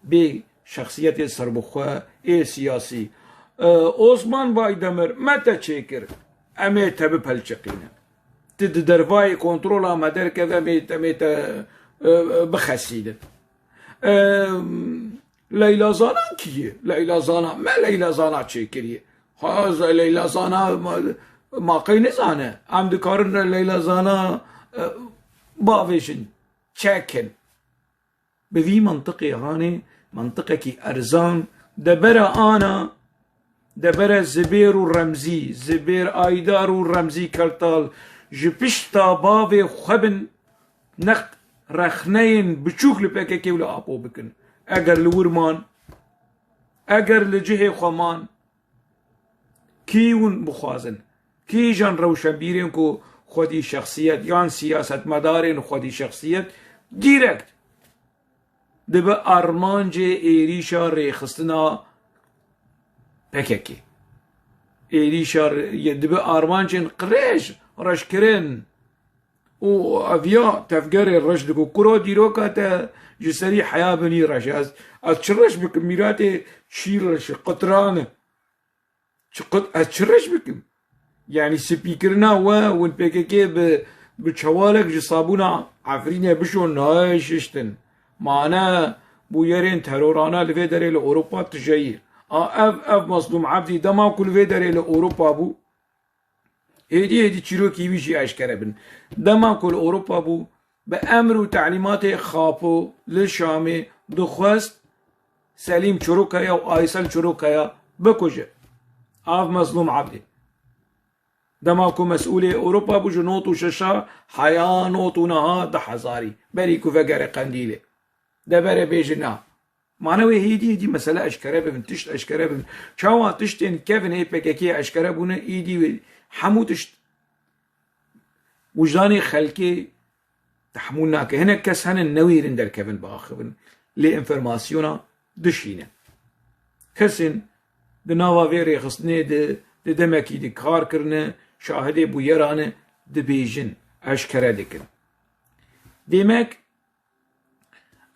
Bê şexsiyetê serbixwe, ê siyasî. E, Osman Baydemir, me te çêkir, em ê te bipelçiqînin. Tu di dervayê kontrola me derkeve, em ê, em ê te, e, bixesînin. E, Leyla Zana kî ye? Leyla Zana, me Leyla Zana çêkiriye. Ha, ze-, Leyla Zana ma, ma qey nizane. Em dikarin Leyla Zana, e, bavêjin, çekin. Bi vî mentiqê hanê, mentiqekî erzan, debere ana, debere Zibêr û Remzî, Zibêr Aydar û Remzî Keltal ji pişta bavê xwe bin, neq rexneyên biçûk li P K K û li Apo bikin. Eger li wir man, eger li cihê xwe man, kî hûn bixwazin? Kîjan rewşenbîrên ku xwedî şexsiyet yan siyasetmedarên xwedî şexsiyet dîrekt dibe armancê êrîşa rêxistina P K K? Êrîşa rê-, ye dibe armancên qirêj, reşkirin. Û ev ya tevgerê reş diku, kuro dîroka te ji serî heya binî reş. Ez, ez çi reş bikim? Mîratê çî reş, qitran e. Çi qit-, ez çi reş bikim? Yanî spîkirina we, win P K K bi, bi çewalek ji sabûna Efrînê bişon nayê şiştin. Mane bûyerên terorana li vê derê li Ewropa tijeyî. A ev, ev Mezlûm Ebdî dema ku li vê derê li Ewropa bû, êdî êdî çîrokî wî jî eşkere bin. Dema ku li Ewropa bû, bi emr û telîmatê Xapo li Şamê dixwest Selîm Çirokaya û Aysel Çirokaya bikuje. Av Mezlûm Ebdî. Dema ku mesûlê Ewropa bû ji nod û şeşa heya nod û neha du hezarî, berî ku vegere Qendîlê. Debere bêje na. Mane wê hêdî hêdî mesele eşkere bibin, tişt eşkere bibin. Çawa tiştên kevin ê P K K eşkere bûne, êdî wê hemû tişt wijdanê xelkê tehmûl nake. Hinek kes hene newêrin derkevin biaxivin. Lê enformasyona dişîne. Kesên di nava vê rêxistinê de, di demekî de kar kirine, şahidê bûyera ne, dibêjin, eşkere dikin. Demek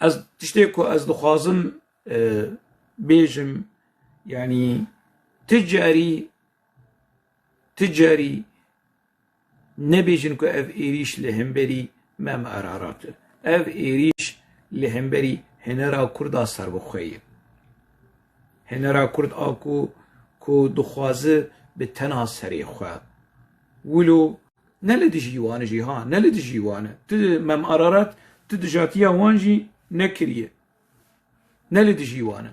ez tiştê ku ez dixwazim, e, bêjim, yanî ti carî, ti carî nebêjin ku ev êrîş li hemberî Mem Ararat e. Ev êrîş li hemberî hinera Kurda serbixwe ye. Hinera Kurd a ku, ku dixwaze bi tena serê xwe. Wilo ne li dijî wan e jî ha, ne li dijî wan e. Tu Mem Ararat, tu dijatiya wan jî nekiriye. Ne li dijî wan e.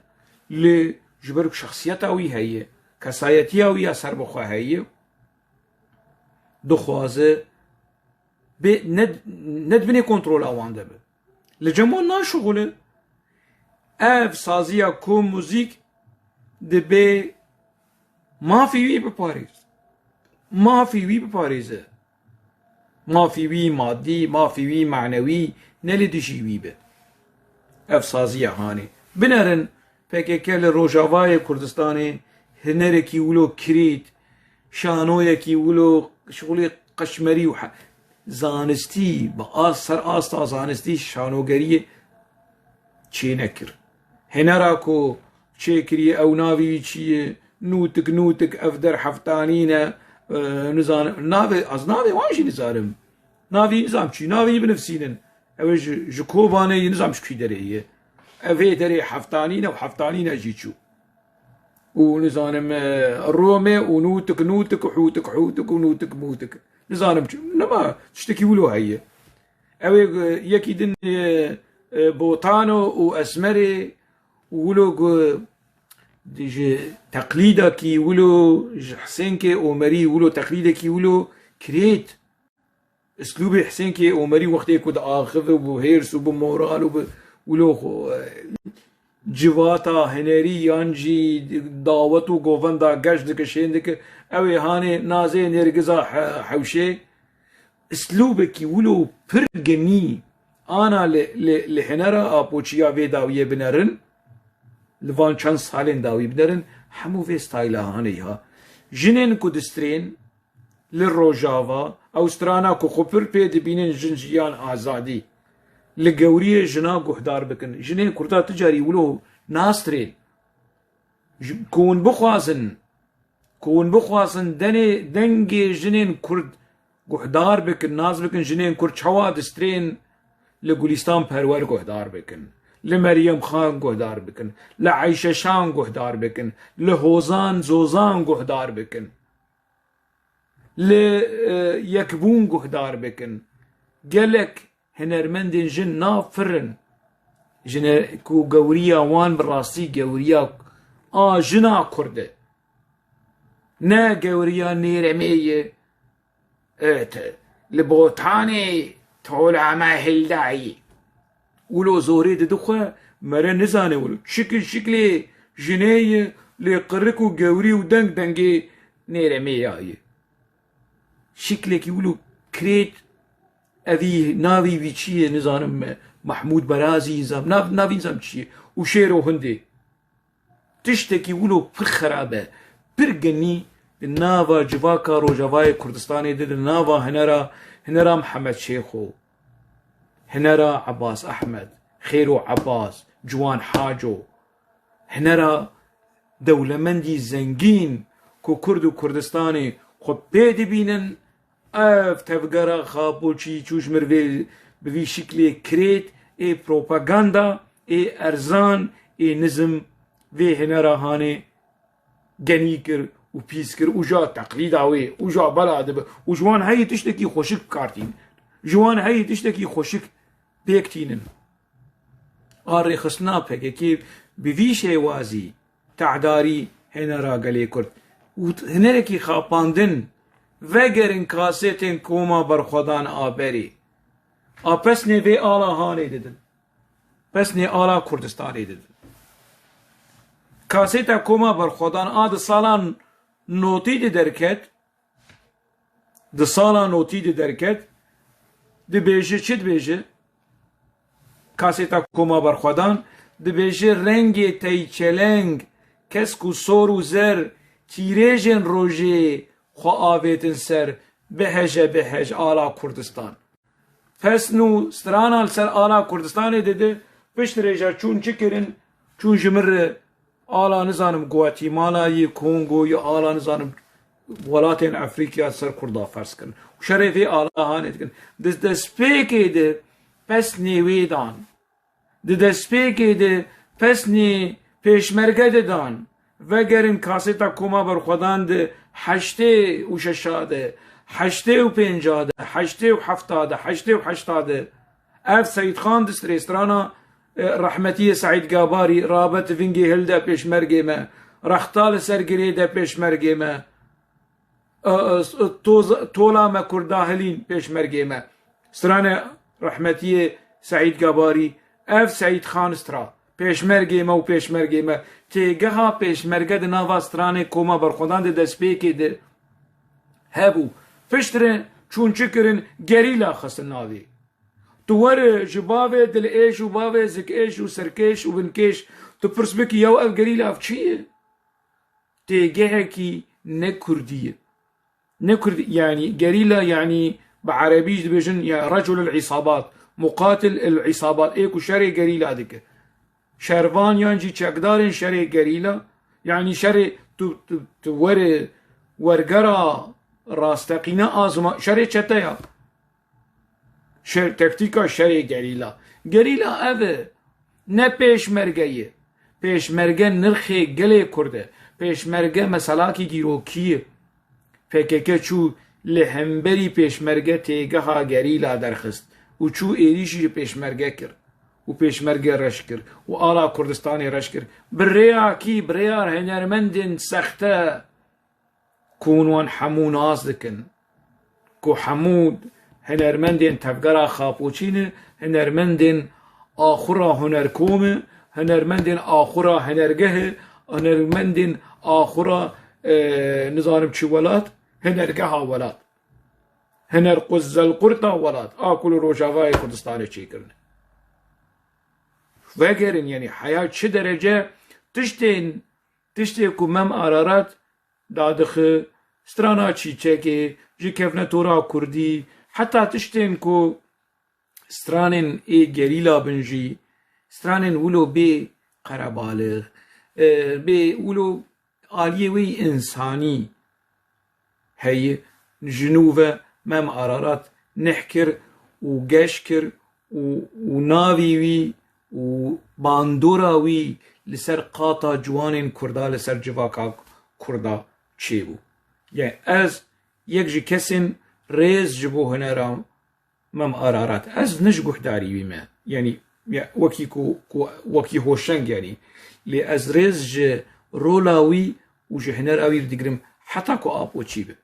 Lê ji ber ku şexsiyeta wî heye, kesayetiya wî ya serbixwe heye, dixwaze bê, ne, ne di binê kontrola wan de be. Li cem wan naşixule. Ev saziya ku muzîk dibe mafî wî biparêz. Mafî wî biparêze. Mafî wî madî, mafî wî manewî ne li dijî wî be. Ev saziya hanê. Binerin P K K li Rojavayê Kurdistanê hinerekî wilo kirêt, şanoyekî wilo şixulê qeşmerî û he-, zanistî, bi as-, ser asta zanistî şanogeriyê çênekir. Hinera ku çêkiriye ew navî wî çi ye? Nûtik, nûtik, ev der heftanî ne, e, nizanim, navê, ez navê wan jî nizanim. Navî nizam çi, navî binivsînin. Ew ê ji, ji Kobanê ye, nizam ji kî derê ye. Ev ê derê heftanî ne û heftanî ne jî çû. Û nizanim, e, Romê û nûtik, nûtik, hûtik, hûtik û nûtik, mûtik. Nizanim çi, nema tiştekî wilo heye. Ew ê, e, yekî din, e, e, Botano û Esmerê û wilo ku ji teqlîdekî wilo, ji Hisênkê Omerî wilo teqlîdekî wilo kirêt. Islûbê Hisênkê Omerî wextê ku diaxive bi hêrs û bi moral û bi wilo xwe, e, civata hinerî yan jî dawet û govenda geş dike, şên dike, ew ê hanê nazê nêrgiza he-, hewşê. Islûbekî wilo pir genî ana li, li, li hinera Apoçiya vê dawiyê binerin, li van çend salên dawî binerin, hemû vê stayla hanê ha. Jinên ku distrên li Rojava, ew strana ku xwe pir pê dibînin, jin, jiyan, azadî. Li gewriyê jina guhdar bikin. Jinên Kurda ti carî wilo nastrên. Ji, ku hûn bixwazin, ku hûn bixwazin denê, dengê jinên Kurd guhdar bikin, nas bikin jinên Kurd çawa distrên, li Gulîstan Perwer guhdar bikin, li Meryem Xan guhdar bikin, li Eyşe Şan guhdar bikin, li Hozan Zozan guhdar bikin, li, e, Yekbûn guhdar bikin. Gelek hunermendên jin nav pir in. Jine ku gewriya wan bi rastî gewriya a jina Kurd e. Ne gewriya nêremê ye, e, te, li Botanê tola me hildayî. Wilo zorê didixwe, mere nizane wilo. Şikil şiklê jinê ye, lê qirik û gewrî û deng dengê nêremê ya ye. Şiklekî wilo kirêt, evî navî wî çi ye, nizanim, Mahmûd Berazî, nizam, nav, navî nizam çi ye. Û şêro hindê. Tiştekî wilo pir xerab e, pir genî di nava civaka Rojavayê Kurdistanê de, di nava hinera, hinera Mihemed Şêxo, hinera Ebas Ehmed, Xêro Ebas, Ciwan Haco, hinera dewlemendî zengîn ku Kurd û Kurdistanê xwe pê dibînin, ev tevgera Xapûçî çû ji mir vê, bi vî şiklê kirêt, ê propaganda, ê erzan, ê nizm vê hinera hanê genî kir û pîs kir û ja teqlîda wê û ja bela dibe û ji wan heyî tiştekî xweşik bi kar tînin. Ji wan heyî tiştekî xweşik pêk tînin. A rêxistina P K K bi vî şêwazî tehdarî hinera gelê Kurd û hinerekî xapandin, vegerin kasetên koma berxwedan a berê. A pesnê vê ala hanê didin. Pesnê ala Kurdistanê didin. Kasêta Koma Berxwedan a di sala notî de derket, di sala notî de derket, dibêje, çi dibêje? Kasêta Koma Berxwedan dibêje, rengê tey çeleng, kesk û sor û zer, tîrêjên rojê xwe avêtin ser, bihece, bihec, ala Kurdistan. Pesn û strana li ser ala Kurdistanê dide, pişt rêja çûn çi kirin? Çûn ji min re ala, nizanim, Guatemala'yê, Kongo'yê, ala, nizanim, welatên Efrîkya ser Kurda ferz kirin. Û şerê vê ala hanê dikin. Di destpêkê de pesnê wê dan. Di destpêkê de pesnê pêşmerge didan. Vegerin kasêta Koma Berxwedan di heştê û şeşa de, heştê û pênca de, heştê û hefta de, heştê û heşta de. Ev Seîdxan Distrê, strana, e, rehmetiyê Seîd Gabarî, rabe tivingê hilde pêşmergê me, rexta li ser girê de pêşmergê me. E, e, toz-, tola me Kurda hilîn pêşmergê me. Stranê rehmetiyê Seîd Gabarî, ev Seîd Xan Stra, pêşmergê me û pêşmergê me. Têgeha pêşmerge di nava stranê Koma Berxwedan di destpêkê de hebû. Piştre çûn çi kirin, gerîla xistin navê. Tu were ji bavê dilêş û bavê zikêş û serkêş û binkêş, tu pirs bikî, yaw ev gerîla ev çi ye? Têgehekî ne kurdî ye. Ne kurdî, yanî gerîla, yanî bi erebî jî dibêjin, ya recul el îsabat, muqatil el îsabat, ê ku şerê gerîla dike. Şervan yan jî çekdarên şerê gerîla, yanî şerê tu, tu, tu were wergera rasteqîne a zima-, şerê çete ya. Şer, tektîka şerê gerîla. Gerîla ev e, ne pêşmerge ye. Pêşmerge nirxê gelê Kurd e. Pêşmerge meselakî dîrokî ye. P K K çû li hemberî pêşmerge têgeha gerîla derxist û çû êrîşî ji pêşmerge kir û pêşmerge reş kir û ala Kurdistanê reş kir. Bi rêya kî? Bi rêya hunermendên sexte. Ku hûn wan hemû nas dikin, ku hemû hunermendên tevgera Xapoçî ne, hunermendên axura hunerkom e, hunermendên axura hunergeh e, hunermendên axura, e, nizanim çi welat, hunergeha welat. Huner quz zelqurta welat, a ku li Rojavayê Kurdistanê çêkirine. Vegerin, yanî heya çi derece tiştên, tiştê ku Mem Ararat dadixe, strana Çîçekê, ji kevnetora kurdî, heta tiştên ku stranên ê gerîla bin jî, stranên wilo bê qerebalix, e, bê wilo aliyê wê însanî heye, ji nû ve Mem Ararat neh kir û geş kir û, û navê wî û bandora wî li ser qata ciwanên Kurda, li ser civaka Kurda çêbû. Yanî ez yek ji kesên rêz ji bo hunera Mem Ararat. Ez ne ji guhdarî wî me. Yanî, ya, wekî ku, ku, wekî hoşeng, yanî. Lê ez rêz ji rola wî û ji hunera wî digirim heta ku Apo çî be.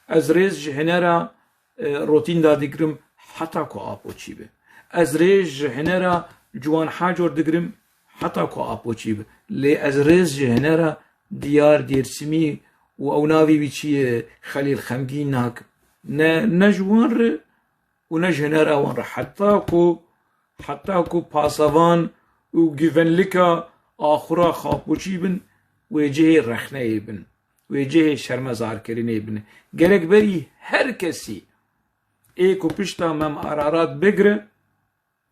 Ez rêz ji hunera, e, Rotînda digirim heta ku Apo çî be. Ez rêz ji hunera Ciwan Hacor digirim heta ku Apo çî be. Lê ez rêz ji hunera Diyar Dêrsimî û ew navê wî çi ye, Xelîl Xemgîn, nakim. Ne, ne ji wan re û ne ji hunera wan re. Heta ku, heta ku pasevan û givenlika axura Xapoçî bin, wê cihê rexneyê bin, wê cihê şermezarkirinê bin. Gerek berî her kesî ê ku pişta Mem Ararat bigire,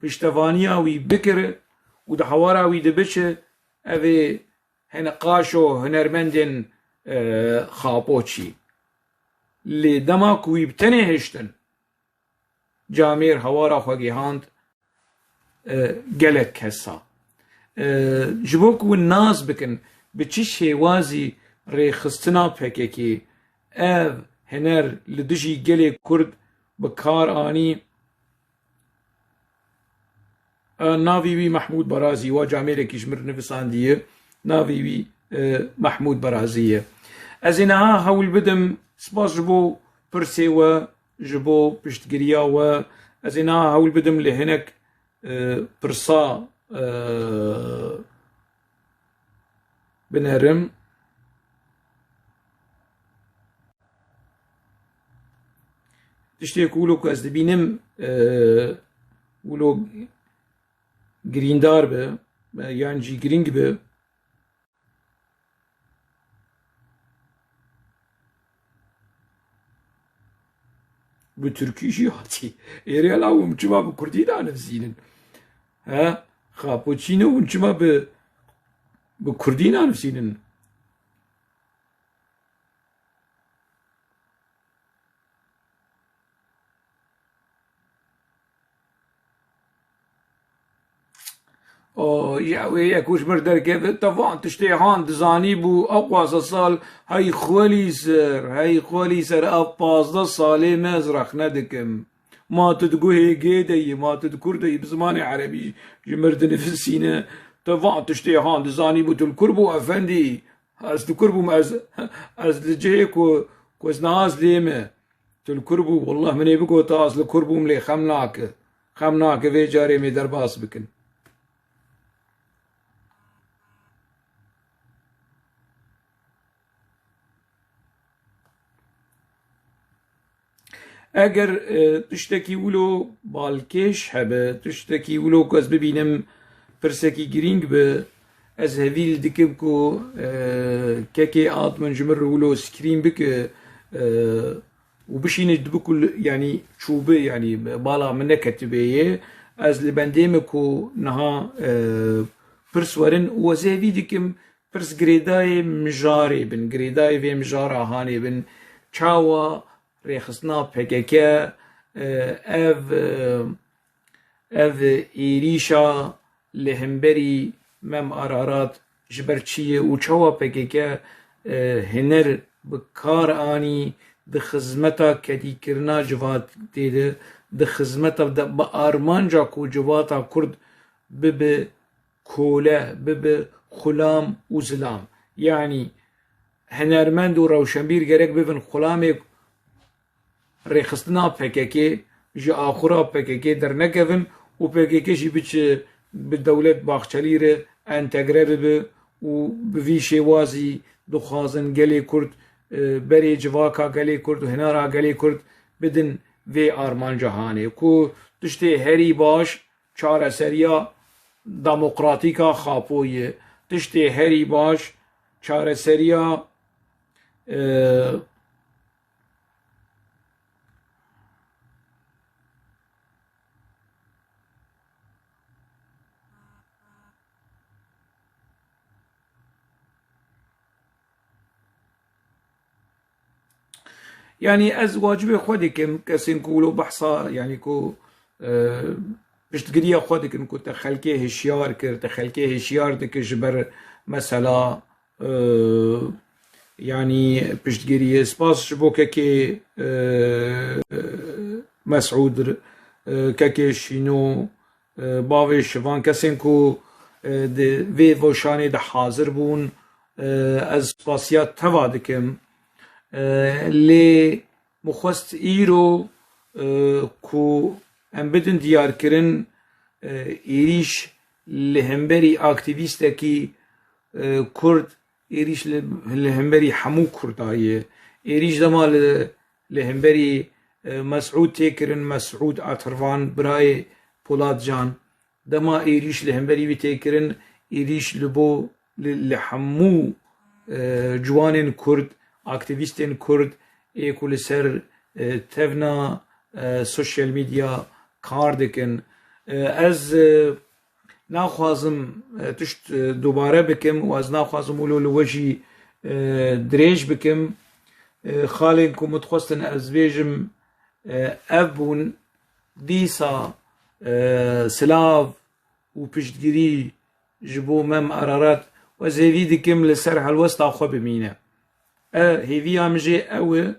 piştevaniya wî bikire û di hewara wî de biçe, ev ê hene qaşo hunermendên, e, Xapoçî. Lê dema ku wî bi tenê hiştin, camêr hewara xwe gihand, e, gelek kesa. E, ji bo ku hûn nas bikin bi çi şêwazî rêxistina P K K ev huner li dijî gelê Kurd bi kar anî, e, navê wî Mehmûd Barazî, wa camêrekî ji min re nivisandiye, navê wî, e, Mehmûd Barazî ye. Ez ê niha hewl bidim, spas ji bo pirsê we, ji bo piştgiriya we, ez ê niha hewl bidim lê hinek, e, pirsa, e, binerim. Tiştê ku wilo ku ez dibînim, e, wilo girîndar be, e, yan jî girîng be, bi tirkî jî hatî. Êrê la hûn çima bi kurdî nanivîsînin? He? Xapo çî ne, hûn çima bi, bi kurdî nanivîsînin? O, ya wê yek û ji mir derkeve, te van tiştê han dizanî bû, ew pazdeh sal, hey xwelî ser, hey xwelî ser, ev pazdeh salê me ez rexne dikim. Ma tu di guhê gê de yî, ma tu di kur de yî, bi zimanê erebî ji mir dinivîsîne. Te van tiştê han dizanî bû, tu li kur bû efendî. Ez li kur bûm, ez, ez li cihê ku, ku ez niha ez lê me. Tu li kur bû, wallah min ê bigota ez li kur bûm lê xem nake. Xem nake vê carê mê derbas bikin. Eger, e, tiştekî wilo balkêş hebe, tiştekî wilo ku ez bibînim pirsekî girîng bi, ez hevîl dikim ku, e, kekê Admin ji min re wilo screen bike, e, û bişîne di bikul, yanî çûbi, yanî bala min neketibê yê. Ez li bendê me ku niha, e, pirs werin û ez hevî dikim, pirs girêdayê mijarê bin, girêdayê vê mijara hanê bin. Çawa rêxistina P K K, e, ev, e, ev êrîşa li hemberî Mem Ararat ji ber çi ye û çawa P K K, e, hiner bi kar anî di xizmeta kedîkirina civatê de, di xizmeta de bi armanca ku civata Kurd bibe kole, bibe xulam û zilam. Yanî hunermend û rewşenbîr gerek bibin xulamê rêxistina P K K, ji axura P K K dernekevin û P K K jî biçe bi dewlet Baxçelî re entegre bibe û bi vî şêwazî dixwazin gelê Kurd, e, berê civaka gelê Kurd û hinara gelê Kurd bidin vê armanca hanê ku tiştê herî baş çareseriya demokratîk a Xapoyê, tiştê herî baş çareseriya, e, Yanî ez wacibê xwe dikim, kesên ku wilo behsa, yanî ku, e, piştgiriya xwe dikin ku te xelkê hişyar kir, te xelkê hişyar dikir ji ber mesela, e, yanî piştgiriyê. Spas ji bo kekê, e, Mesûd, e, kekê Şîno, e, bavê Şivan, kesên ku, e, di vê weşanê de hazir bûn, e, ez spasiya teva dikim. E, lê min xwest îro, e, ku em bidin diyarkirin, e, êrîş li hemberî aktîvîstekî, e, Kurd, êrîş li, li hemberî hemû Kurda ye. Êrîş dema li, li hemberî, e, Mesûd tê kirin, Mesûd Atirvan, birayê Polat Can, dema êrîş li hemberî wî tê kirin, êrîş li bo, li, li hemû, e, ciwanên Kurd, aktîvîstên Kurd ê ku li ser, e, tevna, e, sosyal medya kar dikin. E, ez, e, naxwazim, e, tişt, e, dubare bikim û ez naxwazim wilo li we jî, e, dirêj bikim. E, xalên ku min dixwestin ez bêjim, e, ev bûn. Dîsa, e, silav û piştgirî ji bo Mem Ararat û ez hêvî dikim li ser helwesta xwe bimîne. E, hêviya min jê ew e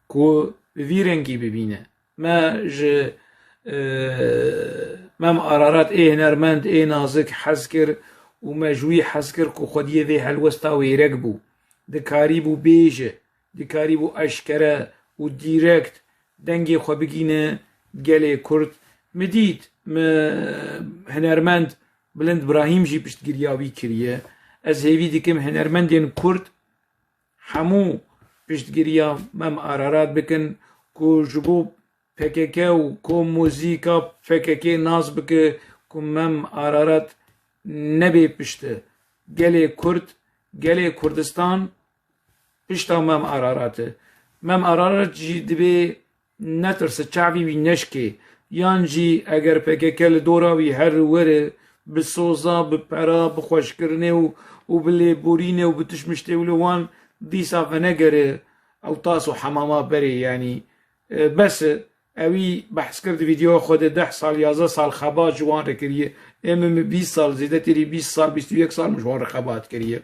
ku bi vî rengî bibîne. Me ji, e, Mem Ararat ê hunermend, ê nazik hez kir û me ji wî hez kir ku xwediyê vê helwesta wêrek bû. Dikarîbû bêje, dikarîbû eşkere û dîrekt dengê xwe bigîne gelê Kurd. Min dît, min hunermend Bilind Birahîm jî piştgiriya wî kiriye. Ez hêvî dikim hunermendên Kurd hemû piştgiriya Mem Ararat bikin ku ji bo P K K û ku muzîka P K K nas bike ku Mem Ararat nebê pişt gelê Kurd, gelê Kurdistan pişta Mem Ararat e. Mem Ararat jî dibê netirse, çavî wî neşkê. Yan jî eger P K K li dora wî here were, bi soza, bi pera, bi xweşkirinê û, û bi lêborînê û bi tişmiştê wilo wan dîsa venegere ew tas û hemama berê, yanî, e, bes e. Ewî behs kir di vîdeoya xwe de deh sal, yazdeh sal xebat ji wan re kiriye. Ê min, min bîst sal, zêdetirî bîst sal, bîst û yek sal min ji wan re xebat kiriye.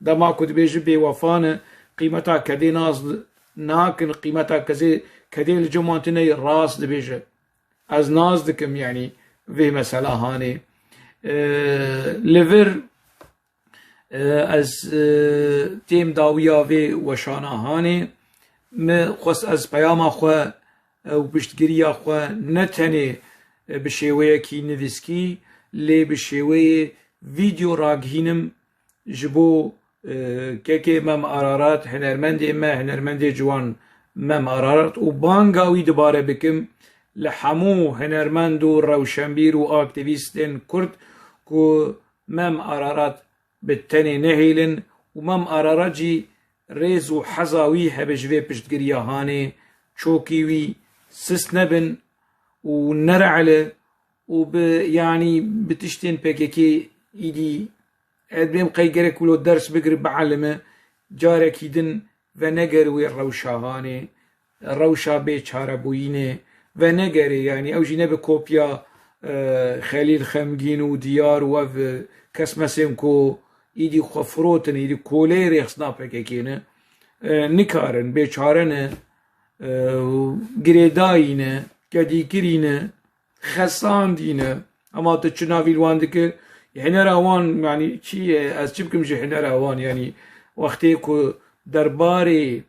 Dema ku dibêje bêwefa ne, qîmeta kedê nas nakin, qîmeta kezê, kedê li cem wan tune ye, rast dibêje. Ez nas dikim, yanî vê mesela hanê. Ee, li vir, ee, ez, ee, têm dawiya vê weşana hanê. Min xwest ez peyama xwe, ee, û piştgiriya xwe ne tenê, ee, bi şêweyekî nivîskî, lê bi şêweyê vîdeo ragihînim ji bo, e, kekê Mem Ararat, hunermendê me, hunermendê ciwan Mem Ararat û banga wî dibare bikim li hemû hunermend û rewşenbîr û aktîvîstên Kurd ku Mem Ararat bi tenê nehêlin û Mem Ararat jî rêz û heza wî hebe ji vê piştgiriya hanê, çokî wî sist nebin û nere'le û bi, yanî bi tiştên P K K êdî ez bêm qey gerek wilo ders bigire, bielime, carekî din venegere wê rewşa hanê, rewşa bêçarebûyînê, venegere, yanî ew jî nebe kopya, e, Xelîl Xemgîn û Diyar û ev, e, kesmesên ku êdî xwe firotin, êdî koleyê rêxistina P K K ne, e, nikarin, bêçare ne, e, girêdayî ne, kedîkirî ne, xesandî ne. Ema tu çi navî li wan dikir? Hunera wan, yanî çi ye? Ez çi bikim ji hunera wan? Yanî wextê ku derbarê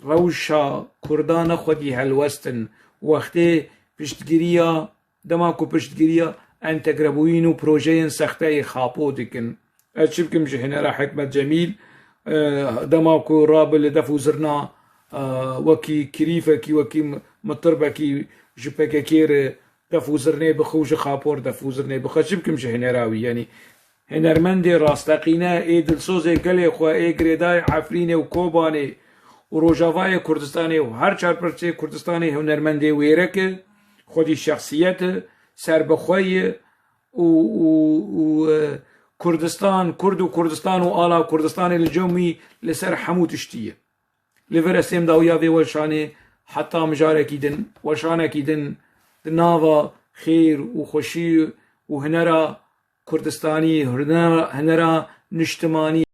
rewşa Kurdan ne xwedî helwestin, wextê piştgiriya, dema ku piştgiriya entegrebûyîn û projeyên sexteyê Xapo dikin. Ez çi bikim ji hunera Hikmet Cemîl, e, dema ku rabe li def û zirna, e, wekî kirîfekî, wekî m-, mitirbekî ji P K K re def û zirnê bixe û ji Xapo re def û zirnê bixe, çi bikim ji hunera wî? Yanî hunermendê rasteqîne, ê dilsozê gelê xwe, ê girêdayê Efrînê û Kobanê û Rojavayê Kurdistanê û her çar pirçeyê Kurdistanê hunermendê wêrek e, xwedî şexsiyet e, serbixwe ye û, û, û, e, Kurdistan, Kurd û Kurdistan û ala Kurdistanê li cem wî li ser hemû tiştî ye. Li vir ez têm dawiya vê weşanê heta mijarekî din, weşanekî din di nava xêr û xweşî û hunera Kurdistanî, hunera, hunera niştimanî